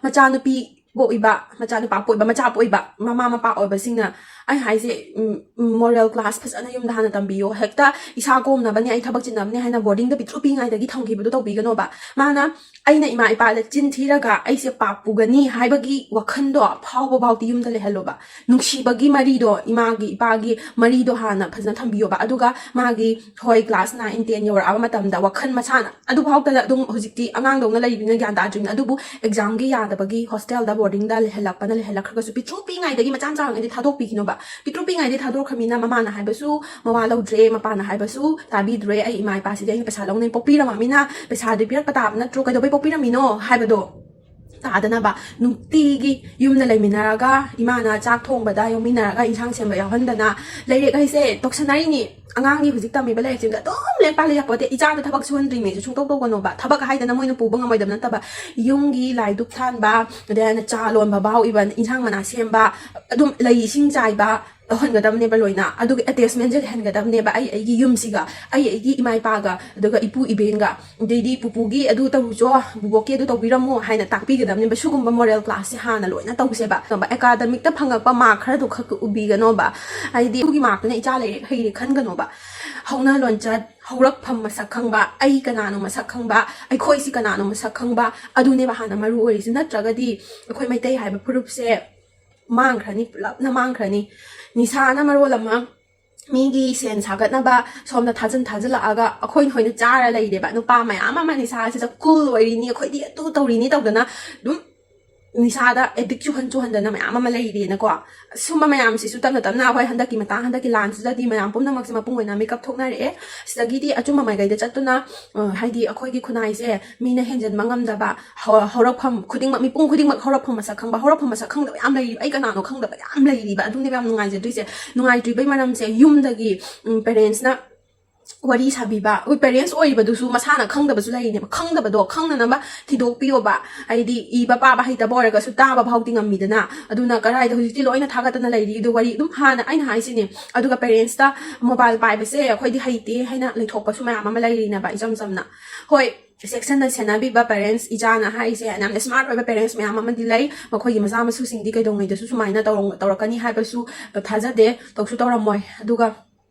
ꯃꯆꯥꯅꯨꯄꯤ ꯄꯣꯛꯏꯕ, ꯃꯆꯥꯅꯨꯄꯥ ꯄꯣꯛꯏꯕ, ꯃꯆꯥ ꯄꯣꯛꯏꯕ ꯃꯃꯥ ꯃꯄꯥ ꯑꯣꯏꯕꯁꯤꯡꯅ, ꯑꯩ ꯍꯥꯏꯁꯦ, ꯎꯝ, ꯎꯝ, ꯃꯣꯔꯦꯜ ꯀ꯭ꯂꯥꯁ ꯐꯖꯅ ꯌꯨꯝꯗ ꯍꯥꯟꯅ ꯇꯝꯕꯤꯌꯣ꯫ ꯍꯦꯛꯇ ꯏꯁꯥ ꯀꯣꯝꯅꯕꯅꯦ, ꯑꯩ ꯊꯕꯛ ꯆꯤꯟꯅꯕꯅꯦ ꯍꯥꯏꯅ ꯕꯣꯔꯗꯤꯡꯗ ꯄꯤꯛꯇ꯭ꯔꯨ ꯄꯤꯛꯏꯉꯩꯗꯒꯤ ꯊꯝꯈꯤꯕꯗꯣ ꯇꯧꯕꯤꯒꯅꯣꯕ꯫ ꯃꯥꯅ, "ꯑꯩꯅ ꯏꯃꯥ ꯏꯄꯥꯗ ꯆꯤꯟ ꯊꯤꯔꯒ ꯑꯩꯁꯦ ꯄꯥꯞ ꯄꯨꯒꯅꯤ" ꯍꯥꯏꯕꯒꯤ ꯋꯥꯈꯟꯗꯣ ꯐꯥꯎꯕ ꯐꯥꯎꯗꯤ ꯌꯨꯝꯗ ꯂꯩꯍꯜꯂꯣꯕ꯫ ꯅꯨꯡꯁꯤꯕꯒꯤ ꯃꯔꯤꯗꯣ, ꯏꯃꯥꯒꯤ ꯏꯄꯥꯒꯤ ꯃꯔꯤꯗꯣ ꯍꯥꯟꯅ ꯐꯖꯅ ꯊꯝꯕꯤꯌꯣꯕ꯫ ꯑꯗꯨꯒ ꯃꯥꯒꯤ, ꯍꯣꯏ, ꯀ꯭ꯂꯥꯁ ꯅꯥꯏꯟ, ꯇꯦꯟ ꯌꯧꯔꯛꯑꯕ ꯃꯇꯝꯗ ꯋꯥꯈꯜ ꯃꯁꯥꯅ, ꯑꯗꯨꯐꯥꯎꯗ ꯑꯗꯨꯝ ꯍꯧꯖꯤꯛꯇꯤ ꯑꯉꯥꯡꯗꯧꯅ ꯂꯩꯔꯤꯕꯅꯤꯅ ꯒ꯭ꯌꯥꯟ ꯇꯥꯗ꯭ꯔꯤꯕꯅꯤꯅ, ꯑꯗꯨꯕꯨ ꯑꯦꯛꯖꯥꯝꯒꯤ ꯌꯥꯗꯕꯒꯤ ꯍꯣꯁꯇꯦꯜꯗ, ꯕꯣꯔꯗꯤꯡꯗ ꯂꯩꯍꯜꯂꯛꯄꯅ ꯂꯩꯍꯜꯂꯛꯈ꯭ꯔꯒꯁꯨ, ꯄꯤꯛꯇ꯭ꯔꯨ ꯄꯤꯛꯏꯉꯩꯗꯒꯤ, ꯃꯆꯥ ꯃꯆꯥꯉꯩꯗꯤ ꯊꯥꯗꯣꯛꯄꯤꯈꯤꯅꯣꯕ꯫ ꯄꯤꯛꯇ꯭ꯔꯨ ꯄꯤꯛꯏꯉꯩꯗꯒꯤ ꯊꯥꯗꯣꯛꯈ꯭ꯔꯃꯤꯅ ꯃꯃꯥꯅ ꯍꯥꯏꯕꯁꯨ ꯃꯋꯥ ꯂꯧꯗ꯭ꯔꯦ, ꯃꯄꯥꯅ ꯍꯥꯏꯕꯁꯨ ꯇꯥꯕꯤꯗ꯭ꯔꯦ꯫ "ꯑꯩ ꯏꯃꯥ ꯏꯄꯥꯁꯤꯗꯤ ꯑꯩꯅ ꯄꯩꯁꯥ ꯂꯧꯅꯩ ꯄꯣꯛꯄꯤꯔꯝꯃꯃꯤꯅ ꯄꯩꯁꯥꯗꯤ ꯄꯤꯔꯛꯄ ꯇꯥꯕ ꯅꯠꯇ꯭ꯔꯣ? ꯀꯩꯗꯧꯕꯩ ꯄꯣꯛꯄꯤꯔꯝꯃꯤꯅꯣ?" ꯍꯥꯏꯕꯗꯣ ꯇꯥꯗꯅꯕ, ꯅꯨꯡꯇꯤꯒꯤ ꯌꯨꯝꯗ ꯂꯩꯃꯤꯟꯅꯔꯒ, ꯏꯃꯥꯅ ꯆꯥꯛ ꯊꯣꯡꯕꯗ ꯌꯥꯎꯃꯤꯟꯅꯔꯒ, ꯏꯟꯁꯥꯡ ꯁꯦꯝꯕ ꯌꯥꯎꯍꯟꯗꯅ, ꯂꯩꯔꯦꯛ ꯍꯥꯏꯁꯦ ꯇꯧꯁꯟꯅꯔꯤꯅꯤ꯫ ꯑꯉꯥꯡꯒꯤ ꯍꯧꯖꯤꯛ ꯇꯝꯃꯤꯕ ꯂꯥꯏꯔꯤꯛꯁꯤꯡꯗ ꯑꯗꯨꯝ ꯂꯦꯛ ꯄꯥ ꯂꯩ ꯌꯥꯄꯣꯠꯇꯦ꯫ ꯏꯆꯥꯗ ꯊꯕꯛ ꯁꯨꯍꯟꯗ꯭ꯔꯤꯉꯩꯁꯨ ꯁꯨꯡꯇꯧ ꯇꯧꯒꯅꯣꯕ꯫ ꯊꯕꯛ ꯍꯥꯏꯗꯅ ꯃꯣꯏꯅ ꯄꯨꯕ ꯉꯝꯃꯣꯏꯗꯕ ꯅꯠꯇꯕ, ꯌꯨꯝꯒꯤ ꯂꯥꯏ ꯙꯨꯞ ꯊꯥꯟꯕ, ꯑꯗꯩ ꯍꯥꯏꯅ ꯆꯥ ꯂꯣꯟꯕ ꯐꯥꯎ, ꯏꯕꯟ ꯏꯟꯁꯥꯡ ꯃꯅꯥ ꯁꯦꯝꯕ, ꯑꯗꯨꯝ ꯂꯩ ꯏꯁꯤꯡ ꯆꯥꯏꯕ ꯇꯧꯍꯟꯒꯗꯕꯅꯦꯕ ꯂꯣꯏꯅ꯫ ꯑꯗꯨꯒ ꯑꯦꯇꯦꯆꯃꯦꯟꯁꯦ ꯂꯩꯍꯟꯒꯗꯕꯅꯦꯕ, ꯑꯩ ꯑꯩꯒꯤ ꯌꯨꯝꯁꯤꯒ, ꯑꯩ ꯑꯩꯒꯤ ꯏꯃꯥ ꯏꯄꯥꯒ, ꯑꯗꯨꯒ ꯏꯄꯨ ꯏꯕꯦꯟꯒ꯫ ꯑꯗꯩꯗꯤ ꯄꯨꯄꯨꯒꯤ ꯑꯗꯨ ꯇꯧꯔꯨꯆꯣ, ꯕꯨꯕꯣꯛꯀꯤ ꯑꯗꯨ ꯇꯧꯕꯤꯔꯝꯃꯣ ꯍꯥꯏꯅ ꯇꯥꯛꯄꯤꯒꯗꯕꯅꯦꯕ꯫ ꯁꯤꯒꯨꯝꯕ ꯃꯣꯔꯦꯜ ꯀ꯭ꯂꯥꯁꯁꯦ ꯍꯥꯟꯅ ꯂꯣꯏꯅ ꯇꯧꯁꯦꯕ꯫ ꯑꯦꯀꯥꯗꯃꯤꯛꯇ ꯐꯪꯉꯛꯄ ꯃꯥꯔꯛ ꯈꯔꯗꯨ ꯈꯛ ꯎꯕꯤꯒꯅꯣꯕ꯫ ꯍꯥꯏꯗꯤ ꯑꯗꯨꯒꯤ ꯃꯥꯔꯛꯇꯨꯅ ꯏꯆꯥ ꯂꯥꯏꯔꯤꯛ ꯍꯩꯔꯦ ꯈꯟꯒꯅꯣꯕ꯫ ꯍꯧꯅ ꯂꯣꯟꯆꯠ, ꯍꯧꯔꯛꯐꯝ ꯃꯁꯛ ꯈꯪꯕ, ꯑꯩ ꯀꯅꯥꯅꯣ ꯃꯁꯛ ꯈꯪꯕ, ꯑꯩꯈꯣꯏꯁꯤ ꯀꯅꯥꯅꯣ ꯃꯁꯛ ꯈꯪꯕ, ꯑꯗꯨꯅꯦꯕ ꯍꯥꯟꯅ ꯃꯔꯨ ꯑꯣꯏꯔꯤꯁꯦ꯫ ꯅꯠꯇ꯭ꯔꯒꯗꯤ ꯑꯩꯈꯣꯏ ꯃꯩꯇꯩ ꯍꯥꯏꯕ ꯐꯨꯔꯨꯞꯁꯦ ꯃꯥꯡꯈ꯭ꯔꯅꯤ, ꯄꯨꯂꯞꯅ ꯃꯥꯡꯈ꯭ꯔꯅꯤ꯫ ꯅꯤꯁꯥꯅ ꯃꯔꯣꯜ ꯑꯃ ꯃꯤꯒꯤ ꯁꯦꯟ ꯁꯥꯒꯠꯅꯕ ꯁꯣꯝꯗ ꯊꯥꯖꯤꯟ ꯊꯥꯖꯤꯜꯂꯛꯑꯒ ꯑꯩꯈꯣꯏꯅ ꯑꯣꯏꯅ ꯆꯥꯔ ꯂꯩꯔꯦꯕ꯫ ꯅꯨꯄꯥ ꯃꯌꯥꯝ ꯑꯃ ꯅꯤꯁꯥꯁꯤꯗ ꯀꯨꯜ ꯑꯣꯏꯔꯤꯅꯤ, ꯑꯩꯈꯣꯏꯗꯤ ꯑꯗꯨ ꯇꯧꯔꯤꯅꯤ ꯇꯧꯗꯅ ꯑꯗꯨꯝ ꯅꯤꯁꯥꯗ ꯑꯦꯗꯤꯛ ꯆꯨꯍꯟ ꯆꯨꯍꯟꯗꯅ ꯃꯌꯥꯝ ꯑꯃ ꯂꯩꯔꯦꯅꯀꯣ꯫ ꯁꯨꯝꯕ ꯃꯌꯥꯝꯁꯤꯁꯨ ꯇꯞꯅ ꯇꯞꯅ ꯑꯩꯈꯣꯏ ꯍꯟꯗꯛꯀꯤ ꯃꯇꯥꯡ, ꯍꯟꯗꯛꯀꯤ ꯂꯥꯟꯁꯤꯗꯗꯤ ꯃꯌꯥꯝ ꯄꯨꯝꯅꯃꯛꯁꯦ ꯃꯄꯨꯡ ꯑꯣꯏꯅ ꯃꯤꯀꯞ ꯊꯣꯛꯅꯔꯛꯑꯦ꯫ ꯁꯤꯗꯒꯤꯗꯤ ꯑꯆꯨꯝꯕ ꯃꯥꯏꯀꯩꯗ ꯆꯠꯇꯨꯅ, ꯑ, ꯍꯥꯏꯗꯤ ꯑꯩꯈꯣꯏꯒꯤ ꯈꯨꯟꯅꯥꯏꯁꯦ ꯃꯤꯅ ꯍꯦꯟꯖꯟꯕ ꯉꯝꯗꯕ, ꯍꯧ-, ꯍꯧꯔꯛꯐꯝ ꯈꯨꯗꯤꯡꯃꯛ, ꯃꯤꯄꯨꯝ ꯈꯨꯗꯤꯡꯃꯛ ꯍꯧꯔꯛꯐꯝ ꯃꯁꯛ ꯈꯪꯕ, ꯍꯧꯔꯛꯐꯝ ꯃꯁꯛ ꯈꯪꯗꯕ ꯌꯥꯝ ꯂꯩꯔꯤꯕ, ꯑꯩ ꯀꯅꯥꯅꯣ ꯈꯪꯗꯕ ꯌꯥꯝ ꯂꯩꯔꯤꯕ꯫ ꯑꯗꯨꯅꯦꯕ ꯌꯥꯝ ꯅꯨꯡꯉꯥꯏꯖꯗ꯭ꯔꯤꯁꯦ꯫ ꯅꯨꯡꯉꯥꯏꯇ꯭ꯔꯤꯕꯩ ꯃꯔꯝꯁꯦ, ꯌꯨꯝꯗꯒꯤ, ꯎꯝ, ꯄꯦꯔꯦꯟꯁꯅ ꯋꯥꯔꯤ ꯁꯥꯕꯤꯕ, ꯑꯩꯈꯣꯏ ꯄꯦꯔꯦꯟꯁ ꯑꯣꯏꯔꯤꯕꯗꯨꯁꯨ ꯃꯁꯥꯅ ꯈꯪꯗꯕꯁꯨ ꯂꯩꯔꯤꯅꯦꯕ꯫ ꯈꯪꯗꯕꯗꯣ ꯈꯪꯅꯅꯕ ꯊꯤꯗꯣꯛꯄꯤꯌꯣꯕ꯫ ꯍꯥꯏꯗꯤ ꯏꯕ ꯄꯥꯕ ꯍꯩꯇꯕ ꯑꯣꯏꯔꯒꯁꯨ ꯇꯥꯕ ꯐꯥꯎꯗꯤ ꯉꯝꯃꯤꯗꯅ꯫ ꯑꯗꯨꯅ ꯀꯗꯥꯏꯗ ꯍꯧꯖꯤꯛꯇꯤ ꯂꯣꯏꯅ ꯊꯥꯒꯠꯇꯅ ꯂꯩꯔꯤ꯫ ꯑꯗꯨ ꯋꯥꯔꯤ ꯑꯗꯨꯝ ꯍꯥꯟꯅ ꯑꯩꯅ ꯍꯥꯏꯁꯤꯅꯦ꯫ ꯑꯗꯨꯒ ꯄꯦꯔꯦꯟꯁꯇ ꯃꯣꯕꯥꯏꯜ ꯄꯥꯏꯕꯁꯦ ꯑꯩꯈꯣꯏꯗꯤ ꯍꯩꯇꯦ ꯍꯥꯏꯅ ꯂꯩꯊꯣꯛꯄꯁꯨ ꯃꯌꯥꯝ ꯑꯃ ꯂꯩꯔꯤꯅꯦꯕ, ꯏꯆꯝ ꯆꯝꯅ꯫ ꯍꯣꯏ, ꯆꯦꯛꯁꯤꯟꯅ ꯁꯦꯟꯅꯕꯤꯕ ꯄꯦꯔꯦꯟꯁ, ꯏꯆꯥꯅ ꯍꯥꯏꯔꯤꯁꯦ ꯌꯥꯝꯅ ꯁ꯭ꯃꯥꯔꯠ ꯑꯣꯏꯕ ꯄꯦꯔꯦꯟꯁ ꯃꯌꯥꯝ ꯑꯃꯗꯤ ꯂꯩ꯫ ꯃꯈꯣꯏꯒꯤ ꯃꯆꯥ ꯃꯁꯨꯁꯤꯡꯗꯤ ꯀꯩꯗꯧꯉꯩꯗꯁꯨ ꯁꯨꯃꯥꯏꯅ ꯇꯧꯔꯝ-, ꯇꯧꯔꯛꯀꯅꯤ ꯍꯥꯏꯕꯁꯨ ꯊꯥꯖꯗꯦ, ꯇꯧꯁꯨ ꯇꯧꯔꯝꯃꯣꯏ꯫ ꯑꯗꯨꯒ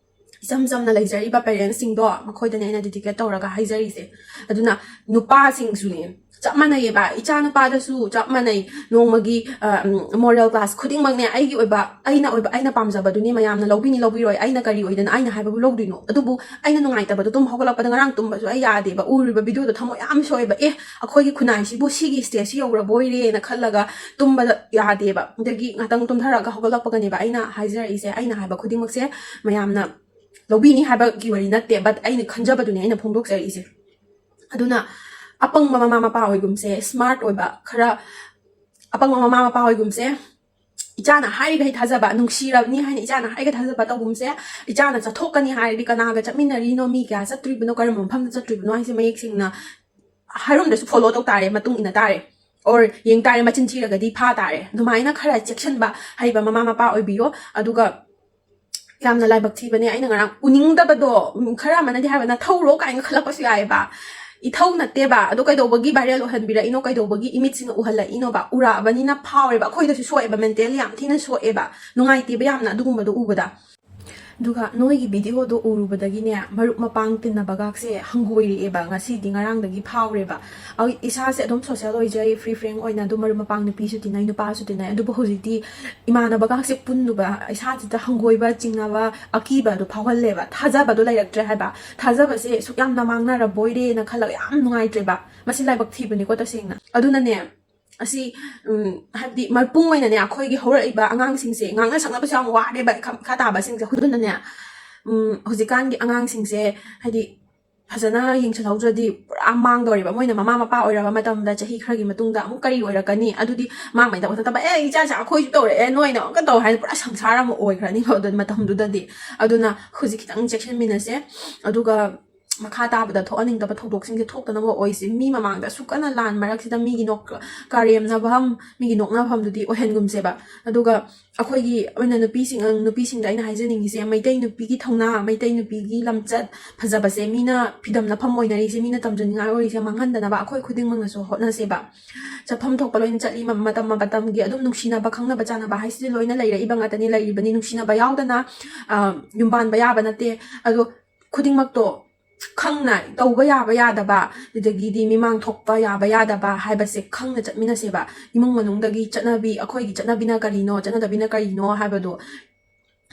ꯏꯆꯝ ꯆꯝꯅ ꯂꯩꯖꯔꯤꯕ ꯄꯦꯔꯦꯟꯁꯁꯤꯡꯗꯣ, ꯃꯈꯣꯏꯗꯅꯦ ꯑꯩꯅ ꯗꯤꯗꯤꯀꯦꯠ ꯇꯧꯔꯒ ꯍꯥꯏꯖꯔꯤꯁꯦ꯫ ꯑꯗꯨꯅ ꯅꯨꯄꯥꯁꯤꯡꯁꯨꯅꯦ, ꯆꯞ ꯃꯥꯟꯅꯩꯌꯦꯕ꯫ ꯏꯆꯥ ꯅꯨꯄꯥꯗꯁꯨ ꯆꯞ ꯃꯥꯟꯅꯩ꯫ ꯅꯣꯡꯃꯒꯤ, ꯑ, ꯎꯝ, ꯃꯣꯔꯦꯜ ꯀ꯭ꯂꯥꯁ ꯈꯨꯗꯤꯡꯃꯛꯅꯦ, ꯑꯩꯒꯤ ꯑꯣꯏꯕ, ꯑꯩꯅ ꯑꯣꯏꯕ, ꯑꯩꯅ ꯄꯥꯝꯖꯕꯗꯨꯅꯤ ꯃꯌꯥꯝꯅ ꯂꯧꯕꯤꯅꯤ ꯂꯧꯕꯤꯔꯣꯏ, ꯑꯩꯅ ꯀꯔꯤ ꯑꯣꯏꯗꯅ ꯑꯩꯅ ꯍꯥꯏꯕꯕꯨ ꯂꯧꯗꯣꯏꯅꯣ? ꯑꯗꯨꯕꯨ ꯑꯩꯅ ꯅꯨꯡꯉꯥꯏꯇꯕꯗꯣ ꯇꯨꯝ ꯍꯧꯒꯠꯂꯛꯄꯗ ꯉꯔꯥꯡ ꯇꯨꯝꯕꯁꯨ ꯑꯩ ꯌꯥꯗꯦꯕ꯫ ꯎꯔꯤꯕ ꯚꯤꯗꯤꯑꯣꯗꯣ ꯊꯃꯣꯏ ꯌꯥꯝ ꯁꯣꯛꯑꯦꯕ꯫ ꯑꯦ, ꯑꯩꯈꯣꯏꯒꯤ ꯈꯨꯟꯅꯥꯏꯁꯤꯕꯨ ꯁꯤꯒꯤ ꯁ꯭ꯇꯦꯖꯁꯤ ꯌꯧꯔꯕꯣꯏꯔꯦꯅ ꯈꯜꯂꯒ ꯇꯨꯝꯕꯗ ꯌꯥꯗꯦꯕ꯫ ꯑꯗꯒꯤ ꯉꯥꯛꯇꯪ ꯇꯨꯝꯊꯔꯒ ꯍꯧꯒꯠꯂꯛꯄꯒꯅꯦꯕ ꯑꯩꯅ ꯍꯥꯏꯖꯔꯛꯏꯁꯦ꯫ ꯑꯩꯅ ꯍꯥꯏꯕ ꯈꯨꯗꯤꯡꯃꯛꯁꯦ ꯃꯌꯥꯝꯅ ꯂꯧꯕꯤꯅꯤ ꯍꯥꯏꯕꯒꯤ ꯋꯥꯔꯤ ꯅꯠꯇꯦ, but ꯑꯩꯅ ꯈꯟꯖꯕꯗꯨꯅꯦ ꯑꯩꯅ ꯐꯣꯡꯗꯣꯛꯆꯔꯛꯏꯁꯦ꯫ ꯑꯗꯨꯅ ꯑꯄꯪꯕ ꯃꯃꯥ ꯃꯄꯥ ꯑꯣꯏꯒꯨꯝꯁꯦ, ꯁ꯭ꯃꯥꯔꯠ ꯑꯣꯏꯕ ꯈꯔ, ꯑꯄꯪꯕ ꯃꯃꯥ ꯃꯄꯥ ꯑꯣꯏꯒꯨꯝꯁꯦ, ꯏꯆꯥꯅ ꯍꯥꯏꯔꯤꯈꯩ ꯊꯥꯖꯕ, ꯅꯨꯡꯁꯤꯔꯕꯅꯤ ꯍꯥꯏꯅ ꯏꯆꯥꯅ ꯍꯥꯏꯔꯤꯈꯩ ꯊꯥꯖꯕ ꯇꯧꯒꯨꯝꯁꯦ꯫ ꯏꯆꯥꯅ ꯆꯠꯊꯣꯛꯀꯅꯤ ꯍꯥꯏꯔꯗꯤ ꯀꯅꯥꯒ ꯆꯠꯃꯤꯟꯅꯔꯤꯅꯣ, ꯃꯤ ꯀꯌꯥ ꯆꯠꯇ꯭ꯔꯤꯕꯅꯣ, ꯀꯔꯝꯕ ꯃꯐꯝꯗ ꯆꯠꯇ꯭ꯔꯤꯕꯅꯣ ꯍꯥꯏꯁꯦ ꯃꯌꯦꯛ ꯁꯦꯡꯅ ꯍꯥꯏꯔꯝꯗ꯭ꯔꯁꯨ follow ꯇꯧ ꯇꯥꯔꯦ, ꯃꯇꯨꯡ ꯏꯟꯅ ꯇꯥꯔꯦ꯫ Or ꯌꯦꯡ ꯇꯥꯔꯦ, ꯃꯆꯤꯟ ꯊꯤꯔꯒꯗꯤ ꯐꯥ ꯇꯥꯔꯦ꯫ ꯑꯗꯨꯃꯥꯏꯅ ꯈꯔ ꯆꯦꯛꯁꯤꯟꯕ ꯍꯩꯕ ꯃꯃꯥ ꯃꯄꯥ ꯑꯣꯏꯕꯤꯌꯣ꯫ ꯑꯗꯨꯒ ꯌꯥꯝꯅ ꯂꯥꯏꯕꯛ ꯊꯤꯕꯅꯦ꯫ ꯑꯩꯅ ꯉꯔꯥꯡ ꯎꯅꯤꯡꯗꯕꯗꯣ, ꯎꯝ, ꯈꯔ ꯑꯃꯅꯗꯤ ꯍꯥꯏꯕ, "ꯅꯊꯧꯔꯣ?" ꯀꯥꯏꯅ ꯈꯜꯂꯛꯄꯁꯨ ꯌꯥꯏꯑꯕ꯫ ꯏꯊꯧ ꯅꯠꯇꯦꯕ꯫ ꯑꯗꯣ ꯀꯩꯗꯧꯕꯒꯤ viral ꯑꯣꯏꯍꯟꯕꯤꯔꯛꯏꯅꯣ? ꯀꯩꯗꯧꯕꯒꯤ ꯏꯃꯤꯠꯁꯤꯡꯅ ꯎꯍꯜꯂꯛꯏꯅꯣꯕ? ꯎꯔꯛꯑꯕꯅꯤꯅ ꯐꯥꯎꯔꯦꯕ꯫ ꯑꯩꯈꯣꯏꯗꯁꯨ ꯁꯣꯛꯑꯦꯕ, mentally ꯌꯥꯝ ꯊꯤꯅ ꯁꯣꯛꯑꯦꯕ꯫ ꯅꯨꯡꯉꯥꯏꯇꯦꯕ ꯌꯥꯝꯅ ꯑꯗꯨꯒꯨꯝꯕꯗꯣ ꯎꯕꯗ꯫ ꯑꯗꯨꯒ ꯅꯣꯏꯒꯤ videoꯗꯣ ꯎꯔꯨꯕꯗꯒꯤꯅꯦ, ꯃꯔꯨꯞ ꯃꯄꯥꯡ ꯇꯤꯟꯅꯕꯒꯥꯛꯁꯦ ꯍꯪꯒꯣꯏꯔꯛꯑꯦꯕ꯫ ꯉꯁꯤꯗꯤ, ꯉꯔꯥꯡꯗꯒꯤ ꯐꯥꯎꯔꯦꯕ꯫ ꯑꯩ ꯏꯁꯥꯁꯦ ꯑꯗꯨꯝ social ꯑꯣꯏꯖꯩ, free frank ꯑꯣꯏꯅ ꯑꯗꯨꯝ ꯃꯔꯨꯞ ꯃꯄꯥꯡ, ꯅꯨꯄꯤꯁꯨ ꯇꯤꯟꯅꯩ, ꯅꯨꯄꯥꯁꯨ ꯇꯤꯟꯅꯩ꯫ ꯑꯗꯨꯕꯨ ꯍꯧꯖꯤꯛꯇꯤ ꯏꯃꯥꯟꯅꯕꯒꯥꯛꯁꯦ ꯄꯨꯟꯗꯨꯕ ꯏꯁꯥꯁꯤꯗ ꯍꯪꯒꯣꯏꯕ, ꯆꯤꯡꯅꯕ, ꯑꯀꯤꯕ ꯑꯗꯨ ꯐꯥꯎꯍꯜꯂꯦꯕ꯫ ꯊꯥꯖꯕꯗꯣ ꯂꯩꯔꯛꯇ꯭ꯔꯦ ꯍꯥꯏꯕ꯫ ꯊꯥꯖꯕꯁꯦ ꯁꯨꯛ ꯌꯥꯝꯅ ꯃꯥꯡꯅꯔꯕꯣꯏꯔꯦꯅ ꯈꯜꯂꯒ ꯌꯥꯝ ꯅꯨꯡꯉꯥꯏꯇ꯭ꯔꯦꯕ꯫ ꯃꯁꯤ ꯂꯥꯏꯕꯛ ꯊꯤꯕꯅꯤꯀꯣ ꯇꯁꯦꯡꯅ꯫ ꯑꯗꯨꯅꯅꯦ, ꯑꯁꯤ, ꯎꯝ, ꯍꯥꯏꯕꯗꯤ ꯃꯄꯨꯡ ꯑꯣꯏꯅꯅꯦ, ꯑꯩꯈꯣꯏꯒꯤ ꯍꯧꯔꯛꯏꯕ ꯑꯉꯥꯡꯁꯤꯡꯁꯦ ꯉꯥꯡꯅ ꯁꯛꯅꯕꯁꯨ ꯌꯥꯝ ꯋꯥꯔꯦꯕ, ꯃꯈꯥ ꯇꯥꯕꯁꯤꯡꯁꯦ꯫ ꯑꯗꯨꯅꯅꯦ, ꯎꯝ, ꯍꯧꯖꯤꯛꯀꯥꯟꯒꯤ ꯑꯉꯥꯡꯁꯤꯡꯁꯦ, ꯍꯥꯏꯗꯤ, ꯐꯖꯅ ꯌꯦꯡꯁꯤꯜꯍꯧꯗ꯭ꯔꯗꯤ ꯄꯨꯔꯥ ꯃꯥꯡꯗꯧꯔꯦꯕ꯫ ꯃꯣꯏꯅ ꯃꯃꯥ ꯃꯄꯥ ꯑꯣꯏꯔꯕ ꯃꯇꯝꯗ, ꯆꯍꯤ ꯈꯔꯒꯤ ꯃꯇꯨꯡꯗ ꯑꯃꯨꯛ ꯀꯔꯤ ꯑꯣꯏꯔꯛꯀꯅꯤ? ꯑꯗꯨꯗꯤ ꯃꯥꯡꯉꯩꯗ ꯅꯠꯇꯕ, "ꯑꯦ, ꯏꯆꯥꯁꯦ ꯑꯩꯈꯣꯏꯁꯨ ꯇꯧꯔꯛꯑꯦ, ꯅꯣꯏꯅ ꯑꯃꯨꯛꯀ ꯇꯧ" ꯍꯥꯏꯅ ꯄꯨꯔꯥ ꯁꯪꯁꯥꯔ ꯑꯃ ꯑꯣꯏꯈ꯭ꯔꯅꯤꯕ ꯑꯗꯨ ꯃꯇꯝꯗꯨꯗꯗꯤ꯫ ꯑꯗꯨꯅ ꯍꯧꯖꯤꯛ ꯈꯤꯇꯪ ꯆꯦꯛꯁꯤꯟꯃꯤꯟꯅꯁꯦ꯫ ꯑꯗꯨꯒ ꯃꯈꯥ ꯇꯥꯕꯗ ꯊꯣꯛꯍꯟꯅꯤꯡꯗꯕ ꯊꯧꯗꯣꯛꯁꯤꯡꯁꯦ ꯊꯣꯛꯇꯅꯕ ꯑꯣꯏꯁꯦ꯫ ꯃꯤ ꯃꯃꯥꯡꯗ ꯑꯁꯨꯛ ꯀꯟꯅ ꯂꯥꯟ ꯃꯔꯛꯁꯤꯗ ꯃꯤꯒꯤ ꯅꯣꯛ-, ꯀꯔꯦꯝꯅꯐꯝ, ꯃꯤꯒꯤ ꯅꯣꯛꯅꯐꯝꯗꯨꯗꯤ ꯑꯣꯏꯍꯟꯒꯨꯝꯁꯦꯕ꯫ ꯑꯗꯨꯒ ꯑꯩꯈꯣꯏꯒꯤ ꯑꯣꯏꯅ ꯅꯨꯄꯤꯁꯤꯡ, ꯅꯨꯄꯤꯁꯤꯡꯗ ꯑꯩꯅ ꯍꯥꯏꯖꯅꯤꯡꯉꯤꯁꯦ, ꯃꯩꯇꯩ ꯅꯨꯄꯤꯒꯤ ꯊꯧꯅꯥ, ꯃꯩꯇꯩ ꯅꯨꯄꯤꯒꯤ ꯂꯝꯆꯠ ꯐꯖꯕꯁꯦ, ꯃꯤꯅ ꯐꯤꯗꯝꯅꯐꯝ ꯑꯣꯏꯅꯔꯤꯁꯦ, ꯃꯤꯅ ꯇꯝꯖꯅꯤꯡꯉꯥꯏ ꯑꯣꯏꯔꯤꯁꯦ ꯃꯥꯡꯍꯟꯗꯅꯕ ꯑꯩꯈꯣꯏ ꯈꯨꯗꯤꯡꯃꯛꯅꯁꯨ ꯍꯣꯠꯅꯁꯦꯕ꯫ ꯆꯠꯐꯝ ꯊꯣꯛꯄ ꯂꯣꯏꯅ ꯆꯠꯂꯤ, ꯃ-, ꯃꯇꯝ ꯃꯇꯝꯒꯤ ꯑꯗꯨꯝ ꯅꯨꯡꯁꯤꯅꯕ, ꯈꯪꯅꯕ ꯆꯥꯟꯅꯕ ꯍꯥꯏꯁꯤꯗꯤ ꯂꯣꯏꯅ ꯂꯩꯔꯛꯏꯕ ꯉꯥꯛꯇꯅꯤ, ꯂꯩꯔꯤꯕꯅꯤ꯫ ꯅꯨꯡꯁꯤꯅꯕ ꯌꯥꯎꯗꯅ, ꯑ, ꯌꯨꯝ ꯄꯥꯟꯕ ꯌꯥꯕ ꯅꯠꯇꯦ꯫ ꯑꯗꯣ ꯈꯨꯗꯤꯡꯃꯛꯇꯣ ꯈꯪꯅ ꯇꯧꯕ ꯌꯥꯕ ꯌꯥꯗꯕ, ꯑꯗꯨꯗꯒꯤꯗꯤ ꯃꯤꯃꯥꯡ ꯊꯣꯛꯄ ꯌꯥꯕ ꯌꯥꯗꯕ ꯍꯥꯏꯕꯁꯦ ꯈꯪꯅ ꯆꯠꯃꯤꯟꯅꯁꯦꯕ꯫ ꯏꯃꯨꯡ ꯃꯅꯨꯡꯗꯒꯤ ꯆꯠꯅꯕꯤ, ꯑꯩꯈꯣꯏꯒꯤ ꯆꯠꯅꯕꯤꯅ ꯀꯔꯤꯅꯣ, ꯆꯠꯅꯗꯕꯤꯅ ꯀꯔꯤꯅꯣ ꯍꯥꯏꯕꯗꯣ,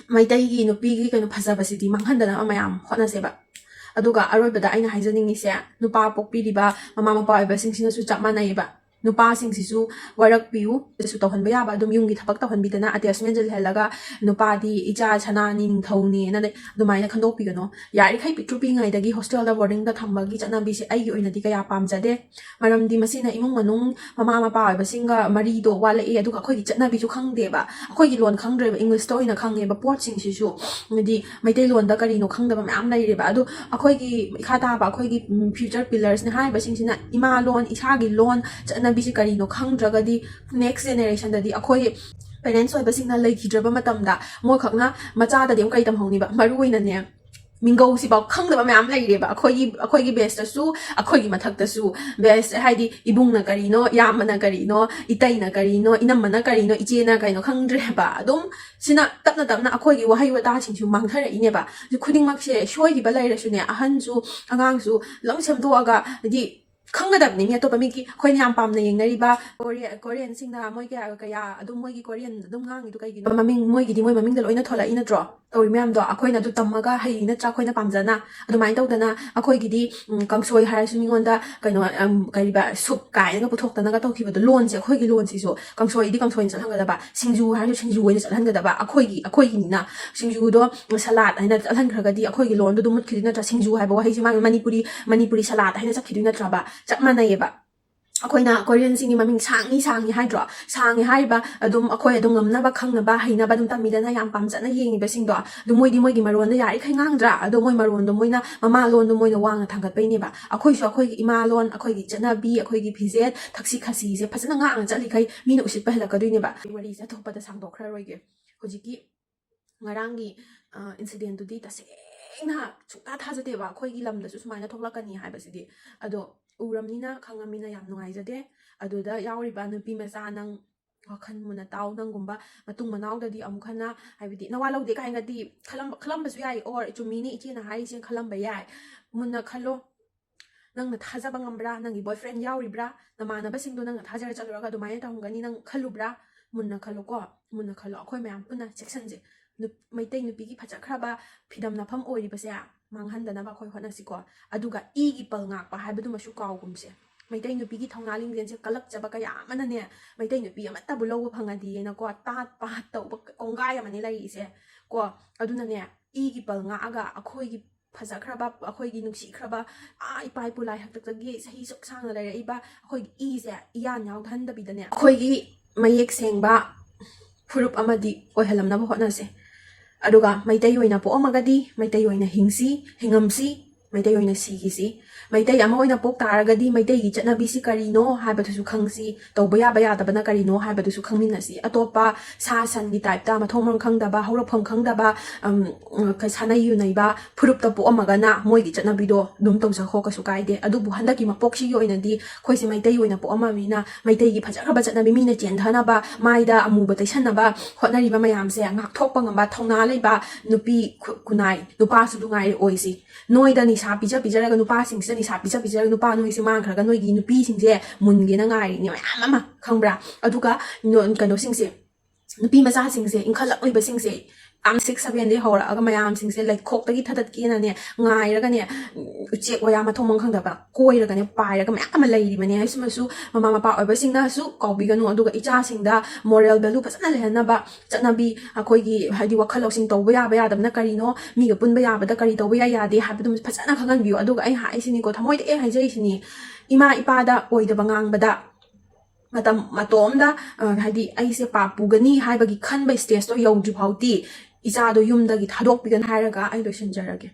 ꯃꯩꯇꯩꯒꯤ ꯅꯨꯄꯤꯒꯤ ꯀꯩꯅꯣ ꯐꯖꯕꯁꯤꯗꯤ ꯃꯥꯡꯍꯟꯗꯅꯕ ꯃꯌꯥꯝ ꯍꯣꯠꯅꯁꯦꯕ꯫ ꯑꯗꯨꯒ ꯑꯔꯣꯏꯕꯗ ꯑꯩꯅ ꯍꯥꯏꯖꯅꯤꯡꯉꯤꯁꯦ, ꯅꯨꯄꯥ ꯄꯣꯛꯄꯤꯔꯤꯕ ꯃꯃꯥ ꯃꯄꯥ ꯑꯣꯏꯕꯁꯤꯡꯁꯤꯅꯁꯨ ꯆꯞ ꯃꯥꯟꯅꯩꯌꯦꯕ꯫ ꯅꯨꯄꯥꯁꯤꯡꯁꯤꯁꯨ ꯋꯥꯔꯛꯄꯤꯌꯨ꯫ ꯑꯗꯨꯁꯨ ꯇꯧꯍꯟꯕ ꯌꯥꯕ ꯑꯗꯨꯝ ꯌꯨꯝꯒꯤ ꯊꯕꯛ ꯇꯧꯍꯟꯕꯤꯗꯅ, attachment ꯂꯩꯍꯜꯂꯒ ꯅꯨꯄꯥꯗꯤ ꯏꯆꯥ ꯁꯅꯥꯅꯤ, ꯅꯤꯡꯊꯧꯅꯦꯅ ꯑꯗꯨꯃꯥꯏꯅ ꯈꯟꯗꯣꯛꯄꯤꯒꯅꯨ꯫ ꯌꯥꯔꯤꯈꯩ ꯄꯤꯛꯇ꯭ꯔꯨ ꯄꯤꯛꯏꯉꯩꯗꯒꯤ hostel ꯗ boarding ꯗ ꯊꯝꯕꯒꯤ ꯆꯠꯅꯕꯤꯁꯦ ꯑꯩꯒꯤ ꯑꯣꯏꯅꯗꯤ ꯀꯌꯥ ꯄꯥꯝꯖꯗꯦ꯫ ꯃꯔꯝꯗꯤ ꯃꯁꯤꯅ ꯏꯃꯨꯡ ꯃꯅꯨꯡ, ꯃꯃꯥ ꯃꯄꯥ ꯑꯣꯏꯕꯁꯤꯡꯒ ꯃꯔꯤꯗꯣ ꯋꯥꯠꯂꯛꯑꯦ꯫ ꯑꯗꯨꯒ ꯑꯩꯈꯣꯏꯒꯤ ꯆꯠꯅꯕꯤꯁꯨ ꯈꯪꯗꯦꯕ, ꯑꯩꯈꯣꯏꯒꯤ ꯂꯣꯟ ꯈꯪꯗ꯭ꯔꯦꯕ, English ꯇ ꯑꯣꯏꯅ ꯈꯪꯉꯦꯕ ꯄꯣꯠꯁꯤꯡꯁꯤꯁꯨ꯫ ꯍꯥꯏꯗꯤ ꯃꯩꯇꯩꯂꯣꯟꯗ ꯀꯔꯤꯅꯣ ꯈꯪꯗꯕ ꯃꯌꯥꯝ ꯂꯩꯔꯦꯕ꯫ ꯑꯗꯣ ꯑꯩꯈꯣꯏꯒꯤ ꯏꯈꯥ ꯇꯥꯕ ꯑꯩꯈꯣꯏꯒꯤ, ꯎꯝ, future pillars ꯅꯦ ꯍꯥꯏꯔꯤꯕꯁꯤꯡꯁꯤꯅ ꯏꯃꯥ ꯂꯣꯟ, ꯏꯁꯥꯒꯤ ꯂꯣꯟ, ꯆꯠꯅꯕꯤꯁꯤ ꯀꯔꯤꯅꯣ ꯈꯪꯗ꯭ꯔꯒꯗꯤ next generation ꯗꯗꯤ ꯑꯩꯈꯣꯏ parents ꯑꯣꯏꯕꯁꯤꯡꯅ ꯂꯩꯈꯤꯗ꯭ꯔꯕ ꯃꯇꯝꯗ ꯃꯣꯏꯈꯛꯅ ꯃꯆꯥꯗꯗꯤ ꯑꯃꯨꯛ ꯀꯔꯤ ꯇꯝꯍꯧꯅꯤꯕ? ꯃꯔꯨ ꯑꯣꯏꯅꯅꯦ, ꯃꯤꯡꯒꯧꯁꯤꯐꯥꯎ ꯈꯪꯗꯕ ꯃꯌꯥꯝ ꯂꯩꯔꯦꯕ꯫ ꯑꯩꯈꯣꯏꯒꯤ, ꯑꯩꯈꯣꯏꯒꯤ batch ꯇꯁꯨ, ꯑꯩꯈꯣꯏꯒꯤ ꯃꯊꯛꯇꯁꯨ batch, ꯍꯥꯏꯗꯤ ꯏꯕꯨꯡꯅ ꯀꯔꯤꯅꯣ, ꯏꯌꯥꯝꯕꯅ ꯀꯔꯤꯅꯣ, ꯏꯇꯩꯅ ꯀꯔꯤꯅꯣ, ꯏꯅꯝꯃꯅ ꯀꯔꯤꯅꯣ, ꯏꯆꯦꯅ ꯀꯩꯅꯣ ꯈꯪꯗ꯭ꯔꯦꯕ꯫ ꯑꯗꯨꯝ ꯁꯤꯅ ꯇꯞꯅ ꯇꯞꯅ ꯑꯩꯈꯣꯏꯒꯤ ꯋꯥꯍꯩ ꯋꯥꯇꯥꯁꯤꯡꯁꯨ ꯃꯥꯡꯊꯔꯛꯏꯅꯦꯕ꯫ ꯑꯗꯨ ꯈꯨꯗꯤꯡꯃꯛꯁꯦ ꯁꯣꯏꯈꯤꯕ ꯂꯩꯔꯁꯨꯅꯦ, ꯑꯍꯟꯁꯨ ꯑꯉꯥꯡꯁꯨ ꯂꯣꯏ ꯁꯦꯝꯗꯣꯛꯑꯒ, ꯍꯥꯏꯗꯤ ꯈꯪꯒꯗꯕꯅꯤ꯫ ꯃꯤ ꯑꯇꯣꯞꯄ ꯃꯤꯒꯤ, ꯑꯩꯈꯣꯏꯅ ꯌꯥꯝ ꯄꯥꯝꯅ ꯌꯦꯡꯅꯔꯤꯕ ꯀꯣꯔꯤꯌꯥ-, Korean ꯁꯤꯡꯅ ꯃꯣꯏ ꯀꯌꯥ, ꯀꯌꯥ ꯑꯗꯨꯝ ꯃꯣꯏꯒꯤ Korean ꯑꯗꯨꯝ ꯉꯥꯡꯉꯤꯗꯣ ꯀꯩꯒꯤꯅꯣ? ꯃꯃꯤꯡ, ꯃꯣꯏꯒꯤꯗꯤ ꯃꯣꯏ ꯃꯃꯤꯡꯗ ꯂꯣꯏꯅ ꯊꯣꯛꯂꯛꯏ ꯅꯠꯇ꯭ꯔꯣ? ꯇꯧꯔꯤ ꯃꯌꯥꯝꯗꯣ ꯑꯩꯈꯣꯏꯅ ꯑꯗꯨ ꯇꯝꯃꯒ ꯍꯩꯔꯤ ꯅꯠꯇ꯭ꯔꯥ? ꯑꯩꯈꯣꯏꯅ ꯄꯥꯝꯖꯅ ꯑꯗꯨꯃꯥꯏꯅ ꯇꯧꯗꯅ ꯑꯩꯈꯣꯏꯒꯤꯗꯤ, ꯎꯝ, ꯀꯥꯡꯁꯣꯏ ꯍꯥꯏꯔꯁꯨ ꯃꯤꯉꯣꯟꯗ ꯀꯩꯅꯣ, ꯎꯝ, ꯀꯔꯤꯕ, soup ꯀꯥꯏꯅꯒ ꯄꯨꯊꯣꯛꯇꯅꯒ ꯇꯧꯈꯤꯕꯗꯣ, ꯂꯣꯟꯁꯦ, ꯑꯩꯈꯣꯏꯒꯤ ꯂꯣꯟꯁꯤꯁꯨ ꯀꯥꯡꯁꯣꯏꯗꯤ ꯀꯥꯡꯁꯣꯏꯅ ꯆꯠꯍꯟꯒꯗꯕ, ꯁꯤꯡꯖꯨ ꯍꯥꯏꯔꯁꯨ ꯁꯤꯡꯖꯨ ꯑꯣꯏꯅ ꯆꯠꯍꯟꯒꯗꯕ, ꯑꯩꯈꯣꯏꯒꯤ, ꯑꯩꯈꯣꯏꯒꯤꯅꯤꯅ꯫ ꯁꯤꯡꯖꯨꯗꯣ salad ꯍꯥꯏꯅ ꯆꯠꯍꯟꯈ꯭ꯔꯒꯗꯤ ꯑꯩꯈꯣꯏꯒꯤ ꯂꯣꯟꯗꯣ ꯑꯗꯨꯝ ꯃꯨꯠꯈꯤꯗꯣꯏ ꯅꯠꯇ꯭ꯔꯥ? ꯁꯤꯡꯖꯨ ꯍꯥꯏꯕ ꯋꯥꯍꯩꯁꯦ ꯃꯥꯒꯤ ꯃꯅꯤꯄꯨꯔꯤ, ꯃꯅꯤꯄꯨꯔꯤ salad ꯍꯥꯏꯅ ꯆꯠꯈꯤꯗꯣꯏ ꯅꯠꯇ꯭ꯔꯕ? ꯆꯞ ꯃꯥꯟꯅꯩꯌꯦꯕ꯫ ꯑꯩꯈꯣꯏꯅ Korean ꯁꯤꯡꯒꯤ ꯃꯃꯤꯡ ꯁꯥꯡꯉꯤ ꯁꯥꯡꯉꯤ ꯍꯥꯏꯗ꯭ꯔꯣ? ꯁꯥꯡꯉꯤ ꯍꯥꯏꯔꯤꯕ ꯑꯗꯨꯝ ꯑꯩꯈꯣꯏ ꯑꯗꯨꯝ ꯉꯝꯅꯕ ꯈꯪꯅꯕ ꯍꯩꯅꯕ ꯑꯗꯨꯝ ꯇꯝꯃꯤꯗꯅ, ꯌꯥꯝ ꯄꯥꯝꯖꯅ ꯌꯦꯡꯉꯤꯕꯁꯤꯡꯗꯣ꯫ ꯑꯗꯨ ꯃꯣꯏꯗꯤ ꯃꯣꯏꯒꯤ ꯃꯔꯣꯟꯗ ꯌꯥꯔꯤꯈꯩ ꯉꯥꯡꯗ꯭ꯔꯥ? ꯑꯗꯣ ꯃꯣꯏ ꯃꯔꯣꯟꯗꯣ ꯃꯣꯏꯅ ꯃꯃꯥ ꯂꯣꯟꯗꯣ ꯃꯣꯏꯅ ꯋꯥꯡꯅ ꯊꯥꯡꯒꯠꯄꯩꯅꯦꯕ꯫ ꯑꯩꯈꯣꯏꯁꯨ ꯑꯩꯈꯣꯏꯒꯤ ꯏꯃꯥ ꯂꯣꯟ, ꯑꯩꯈꯣꯏꯒꯤ ꯆꯠꯅꯕꯤ, ꯑꯩꯈꯣꯏꯒꯤ ꯐꯤꯖꯦꯠ, ꯊꯛꯁꯤ ꯈꯥꯁꯤꯁꯦ ꯐꯖꯅ ꯉꯥꯡꯅ ꯆꯠꯂꯤꯈꯩ ꯃꯤꯅ ꯎꯁꯤꯠꯄ ꯍꯦꯜꯂꯛꯀꯗꯣꯏꯅꯦꯕ꯫ ꯋꯥꯔꯤꯁꯦ ꯑꯇꯣꯞꯄꯗ ꯁꯥꯡꯗꯣꯛꯈ꯭ꯔꯔꯣꯏꯒꯦ꯫ ꯍꯧꯖꯤꯛꯀꯤ ꯉꯔꯥꯡꯒꯤ, ꯑ, incident ꯇꯨꯗꯤ ꯇꯁꯦꯡꯅ ꯁꯨꯡꯊꯥ ꯊꯥꯖꯗꯦꯕ, ꯑꯩꯈꯣꯏꯒꯤ ꯂꯝꯗꯁꯨ ꯁꯨꯃꯥꯏꯅ ꯊꯣꯛꯂꯛꯀꯅꯤ ꯍꯥꯏꯕꯁꯤꯗꯤ꯫ ꯑꯗꯣ ꯎꯔꯝꯅꯤꯅ ꯈꯪꯉꯝꯅꯤꯅ ꯌꯥꯝ ꯅꯨꯡꯉꯥꯏꯖꯗꯦ꯫ ꯑꯗꯨꯗ ꯌꯥꯎꯔꯤꯕ ꯅꯨꯄꯤ ꯃꯆꯥ, ꯅꯪ ꯋꯥꯈꯜ ꯃꯨꯟꯅ ꯇꯥꯎ꯫ ꯅꯪꯒꯨꯝꯕ ꯃꯇꯨꯡ ꯃꯅꯥꯎꯗꯗꯤ ꯑꯃꯨꯛ ꯍꯟꯅ, ꯍꯥꯏꯕꯗꯤ ꯅꯋꯥ ꯂꯧꯗꯦ ꯀꯥꯏꯅꯒꯗꯤ ꯈꯜꯂꯝꯕ, ꯈꯜꯂꯝꯕꯁꯨ ꯌꯥꯏ, or ꯆꯨꯝꯃꯤꯅꯦ ꯏꯆꯦꯅ ꯍꯥꯏꯔꯤꯁꯦ ꯈꯜꯂꯝꯕ ꯌꯥꯏ꯫ ꯃꯨꯟꯅ ꯈꯜꯂꯣ꯫ ꯅꯪꯅ ꯊꯥꯖꯕ ꯉꯝꯕ꯭ꯔꯥ? ꯅꯪꯒꯤ boyfriend ꯌꯥꯎꯔꯤꯕ꯭ꯔꯥ? ꯅꯃꯥꯟꯅꯕꯁꯤꯡꯗꯣ ꯅꯪꯅ ꯊꯥꯖꯔ ꯆꯠꯂꯨꯔꯒ ꯑꯗꯨꯃꯥꯏꯅ ꯇꯧꯔꯝꯒꯅꯤ ꯅꯪ ꯈꯜꯂꯨꯕ꯭ꯔꯥ? ꯃꯨꯟꯅ ꯈꯜꯂꯨꯀꯣ, ꯃꯨꯟꯅ ꯈꯜꯂꯣ꯫ ꯑꯩꯈꯣꯏ ꯃꯌꯥꯝ ꯄꯨꯟꯅ ꯆꯦꯛꯁꯟꯁꯦ꯫ ꯅꯨꯞ-, ꯃꯩꯇꯩ ꯅꯨꯄꯤꯒꯤ ꯐꯖꯈ꯭ꯔꯕ ꯐꯤꯗꯝꯅꯐꯝ ꯑꯣꯏꯔꯤꯕꯁꯦ ꯃꯥꯡꯍꯟꯗꯅꯕ ꯑꯩꯈꯣꯏ ꯍꯣꯠꯅꯁꯤꯀꯣ꯫ ꯑꯗꯨꯒ ꯏꯒꯤ ꯄꯜ ꯉꯥꯛꯄ ꯍꯥꯏꯕꯗꯨꯃꯁꯨ ꯀꯥꯎꯒꯨꯝꯁꯦ꯫ ꯃꯩꯇꯩ ꯅꯨꯄꯤꯒꯤ ꯊꯧꯅꯥ ꯂꯤꯡꯖꯦꯜꯁꯦ ꯀꯜꯂꯛꯆꯕ ꯀꯌꯥ ꯑꯃꯅꯅꯦ, ꯃꯩꯇꯩ ꯅꯨꯄꯤ ꯑꯃꯠꯇꯕꯨ ꯂꯧꯕ ꯐꯪꯉꯗꯤꯅ ꯀꯣ, ꯇꯥꯠ ꯄꯥꯠ ꯇꯧꯕ ꯀꯣꯡꯒꯥꯏ ꯑꯃꯅꯤ ꯂꯩꯔꯤꯁꯦ ꯀꯣ꯫ ꯑꯗꯨꯅꯅꯦ, ꯏꯒꯤ ꯄꯜ ꯉꯥꯛꯑꯒ ꯑꯩꯈꯣꯏꯒꯤ ꯐꯖꯈ꯭ꯔꯕ, ꯑꯩꯈꯣꯏꯒꯤ ꯅꯨꯡꯁꯤꯈ꯭ꯔꯕ, ꯑꯥ, ꯏꯄꯥ ꯏꯄꯨ ꯂꯥꯏ ꯍꯥꯛꯇꯛꯇꯒꯤ ꯆꯍꯤ ꯁꯨꯛ ꯁꯥꯡꯅ ꯂꯩꯔꯛꯏꯕ ꯑꯩꯈꯣꯏꯒꯤ ꯏꯁꯦ ꯏꯌꯥꯟ ꯌꯥꯎꯗꯍꯟꯗꯕꯤꯗꯅꯦ, ꯑꯩꯈꯣꯏꯒꯤ ꯃꯌꯦꯛ ꯁꯦꯡꯕ ꯐꯨꯔꯨꯞ ꯑꯃꯗꯤ ꯑꯣꯏꯍꯜꯂꯝꯅꯕ ꯍꯣꯠꯅꯁꯦ꯫ ꯑꯗꯨꯒ ꯃꯩꯇꯩ ꯑꯣꯏꯅ ꯄꯣꯛꯑꯝꯃꯒꯗꯤ ꯃꯩꯇꯩ ꯑꯣꯏꯅ ꯍꯤꯡꯁꯤ, ꯍꯤꯡꯉꯝꯁꯤ, ꯃꯩꯇꯩ ꯑꯣꯏꯅ ꯁꯤꯈꯤꯁꯤ꯫ ꯃꯩꯇꯩ ꯑꯃ ꯑꯣꯏꯅ ꯄꯣꯛ ꯇꯥꯔꯒꯗꯤ ꯃꯩꯇꯩꯒꯤ ꯆꯠꯅꯕꯤꯁꯤ ꯀꯔꯤꯅꯣ ꯍꯥꯏꯕꯗꯨꯁꯨ ꯈꯪꯁꯤ, ꯇꯧꯕ ꯌꯥꯕ ꯌꯥꯗꯕꯅ ꯀꯔꯤꯅꯣ ꯍꯥꯏꯕꯗꯨꯁꯨ ꯈꯪꯃꯤꯟꯅꯁꯤ꯫ ꯑꯇꯣꯞꯄ ꯁꯥ ꯁꯟꯒꯤ ꯇꯥꯏꯞꯇ ꯃꯊꯣꯡ ꯃꯔꯝ ꯈꯪꯗꯕ, ꯍꯧꯔꯛꯐꯝ ꯈꯪꯗꯕ, ꯑꯝ, ꯁꯥꯟꯅꯩ ꯌꯨꯅꯩꯕ ꯐꯨꯔꯨꯞꯇ ꯄꯣꯛꯑꯝꯃꯒꯅ ꯃꯣꯏꯒꯤ ꯆꯠꯅꯕꯤꯗꯣ ꯑꯗꯨꯝ ꯇꯧꯖꯈꯣ, ꯀꯩꯁꯨ ꯀꯥꯏꯗꯦ꯫ ꯑꯗꯨꯕꯨ ꯍꯟꯗꯛꯀꯤ ꯃꯄꯣꯛꯁꯤꯒꯤ ꯑꯣꯏꯅꯗꯤ ꯑꯩꯈꯣꯏꯁꯦ ꯃꯩꯇꯩ ꯑꯣꯏꯅ ꯄꯣꯛꯑꯝꯃꯕꯅꯤꯅ ꯃꯩꯇꯩꯒꯤ ꯐꯖꯈ꯭ꯔꯕ ꯆꯠꯅꯕꯤ, ꯃꯤꯅ ꯆꯦꯟꯊꯅꯕ, ꯃꯥꯏꯗ ꯑꯃꯨꯕ ꯇꯩꯁꯟꯅꯕ ꯍꯣꯠꯅꯔꯤꯕ ꯃꯌꯥꯝꯁꯦ ꯉꯥꯛꯊꯣꯛꯄ ꯉꯝꯕ ꯊꯧꯅꯥ ꯂꯩꯕ ꯅꯨꯄꯤ ꯈꯨ-, ꯈꯨꯟꯅꯥꯏ, ꯅꯨꯄꯥꯁꯨ ꯑꯗꯨ ꯉꯥꯏꯔꯦ ꯑꯣꯏꯁꯤ꯫ ꯅꯣꯏꯗ ꯅꯤꯁꯥ ꯄꯤꯖ ꯄꯤꯖꯔꯒ, ꯅꯨꯄꯥꯁꯤꯡꯁꯤꯗ ꯅꯤꯁꯥ ꯄꯤꯖ ꯄꯤꯖꯔꯒ ꯅꯨꯄꯥ ꯅꯣꯏꯁꯦ ꯃꯥꯡꯈ꯭ꯔꯒ ꯅꯣꯏꯒꯤ ꯅꯨꯄꯤꯁꯤꯡꯁꯦ ꯃꯨꯟꯒꯦꯅ ꯉꯥꯏꯔꯤꯅꯦ ꯃꯌꯥꯝ ꯑꯃ, ꯈꯪꯕ꯭ꯔꯥ? ꯑꯗꯨꯒ ꯅꯣ-, ꯀꯩꯅꯣꯁꯤꯡꯁꯦ, ꯅꯨꯄꯤ ꯃꯆꯥꯁꯤꯡꯁꯦ, ꯏꯟꯈꯠꯂꯛꯂꯤꯕꯁꯤꯡꯁꯦ, ꯀ꯭ꯂꯥꯁ ꯁꯤꯛꯁ ꯁꯚꯦꯟꯗꯒꯤ ꯍꯧꯔꯛꯑꯒ ꯃꯌꯥꯝꯁꯤꯡꯁꯦ ꯂꯩꯈꯣꯛꯇꯒꯤ ꯊꯗꯠꯀꯦꯅꯅꯦ ꯉꯥꯏꯔꯒꯅꯦ, ꯎꯆꯦꯛ ꯋꯥꯌꯥ ꯃꯊꯣꯡ ꯃꯔꯝ ꯈꯪꯗꯕ ꯀꯣꯏꯔꯒꯅꯦ ꯄꯥꯏꯔꯒ ꯃꯌꯥꯝ ꯑꯃ ꯂꯩꯔꯤꯕꯅꯦ꯫ ꯁꯤꯃꯁꯨ ꯃꯃꯥ ꯃꯄꯥ ꯑꯣꯏꯕꯁꯤꯡꯅꯁꯨ ꯀꯥꯎꯕꯤꯒꯅꯨ꯫ ꯑꯗꯨꯒ ꯏꯆꯥꯁꯤꯡꯗ moral value ꯐꯖꯅ ꯂꯩꯍꯟꯅꯕ, ꯆꯠꯅꯕꯤ, ꯑꯩꯈꯣꯏꯒꯤ ꯍꯥꯏꯗꯤ ꯋꯥꯈꯜ ꯂꯧꯁꯤꯡ ꯇꯧꯕ ꯌꯥꯕ ꯌꯥꯗꯕꯅ ꯀꯔꯤꯅꯣ, ꯃꯤꯒ ꯄꯨꯟꯕ ꯌꯥꯕꯗ ꯀꯔꯤ ꯇꯧꯕ ꯌꯥꯏ ꯌꯥꯗꯦ ꯍꯥꯏꯕꯗꯨꯃ ꯐꯖꯅ ꯈꯪꯍꯟꯕꯤꯌꯨ꯫ ꯑꯗꯨꯒ ꯑꯩ ꯍꯥꯏꯁꯤꯅꯤꯀꯣ, ꯊꯃꯣꯏꯗ ꯑꯩ ꯍꯥꯏꯖꯔꯤꯁꯤꯅꯤ, ꯏꯃꯥ ꯏꯄꯥꯗ ꯑꯣꯏꯗꯕ ꯉꯥꯡꯕꯗ ꯃꯇꯝ ꯃꯇꯣꯝꯗ, ꯑ, ꯍꯥꯏꯗꯤ ꯑꯩꯁꯦ ꯄꯥꯞ ꯄꯨꯒꯅꯤ ꯍꯥꯏꯕꯒꯤ ꯈꯟꯕ stageꯇꯣ ꯌꯧꯗ꯭ꯔꯤ ꯐꯥꯎꯗꯤ ꯏꯆꯥꯗꯣ ꯌꯨꯝꯗꯒꯤ ꯊꯥꯗꯣꯛꯄꯤꯒꯅꯨ ꯍꯥꯏꯔꯒ ꯑꯩ ꯂꯣꯏꯁꯤꯟꯖꯔꯒꯦ꯫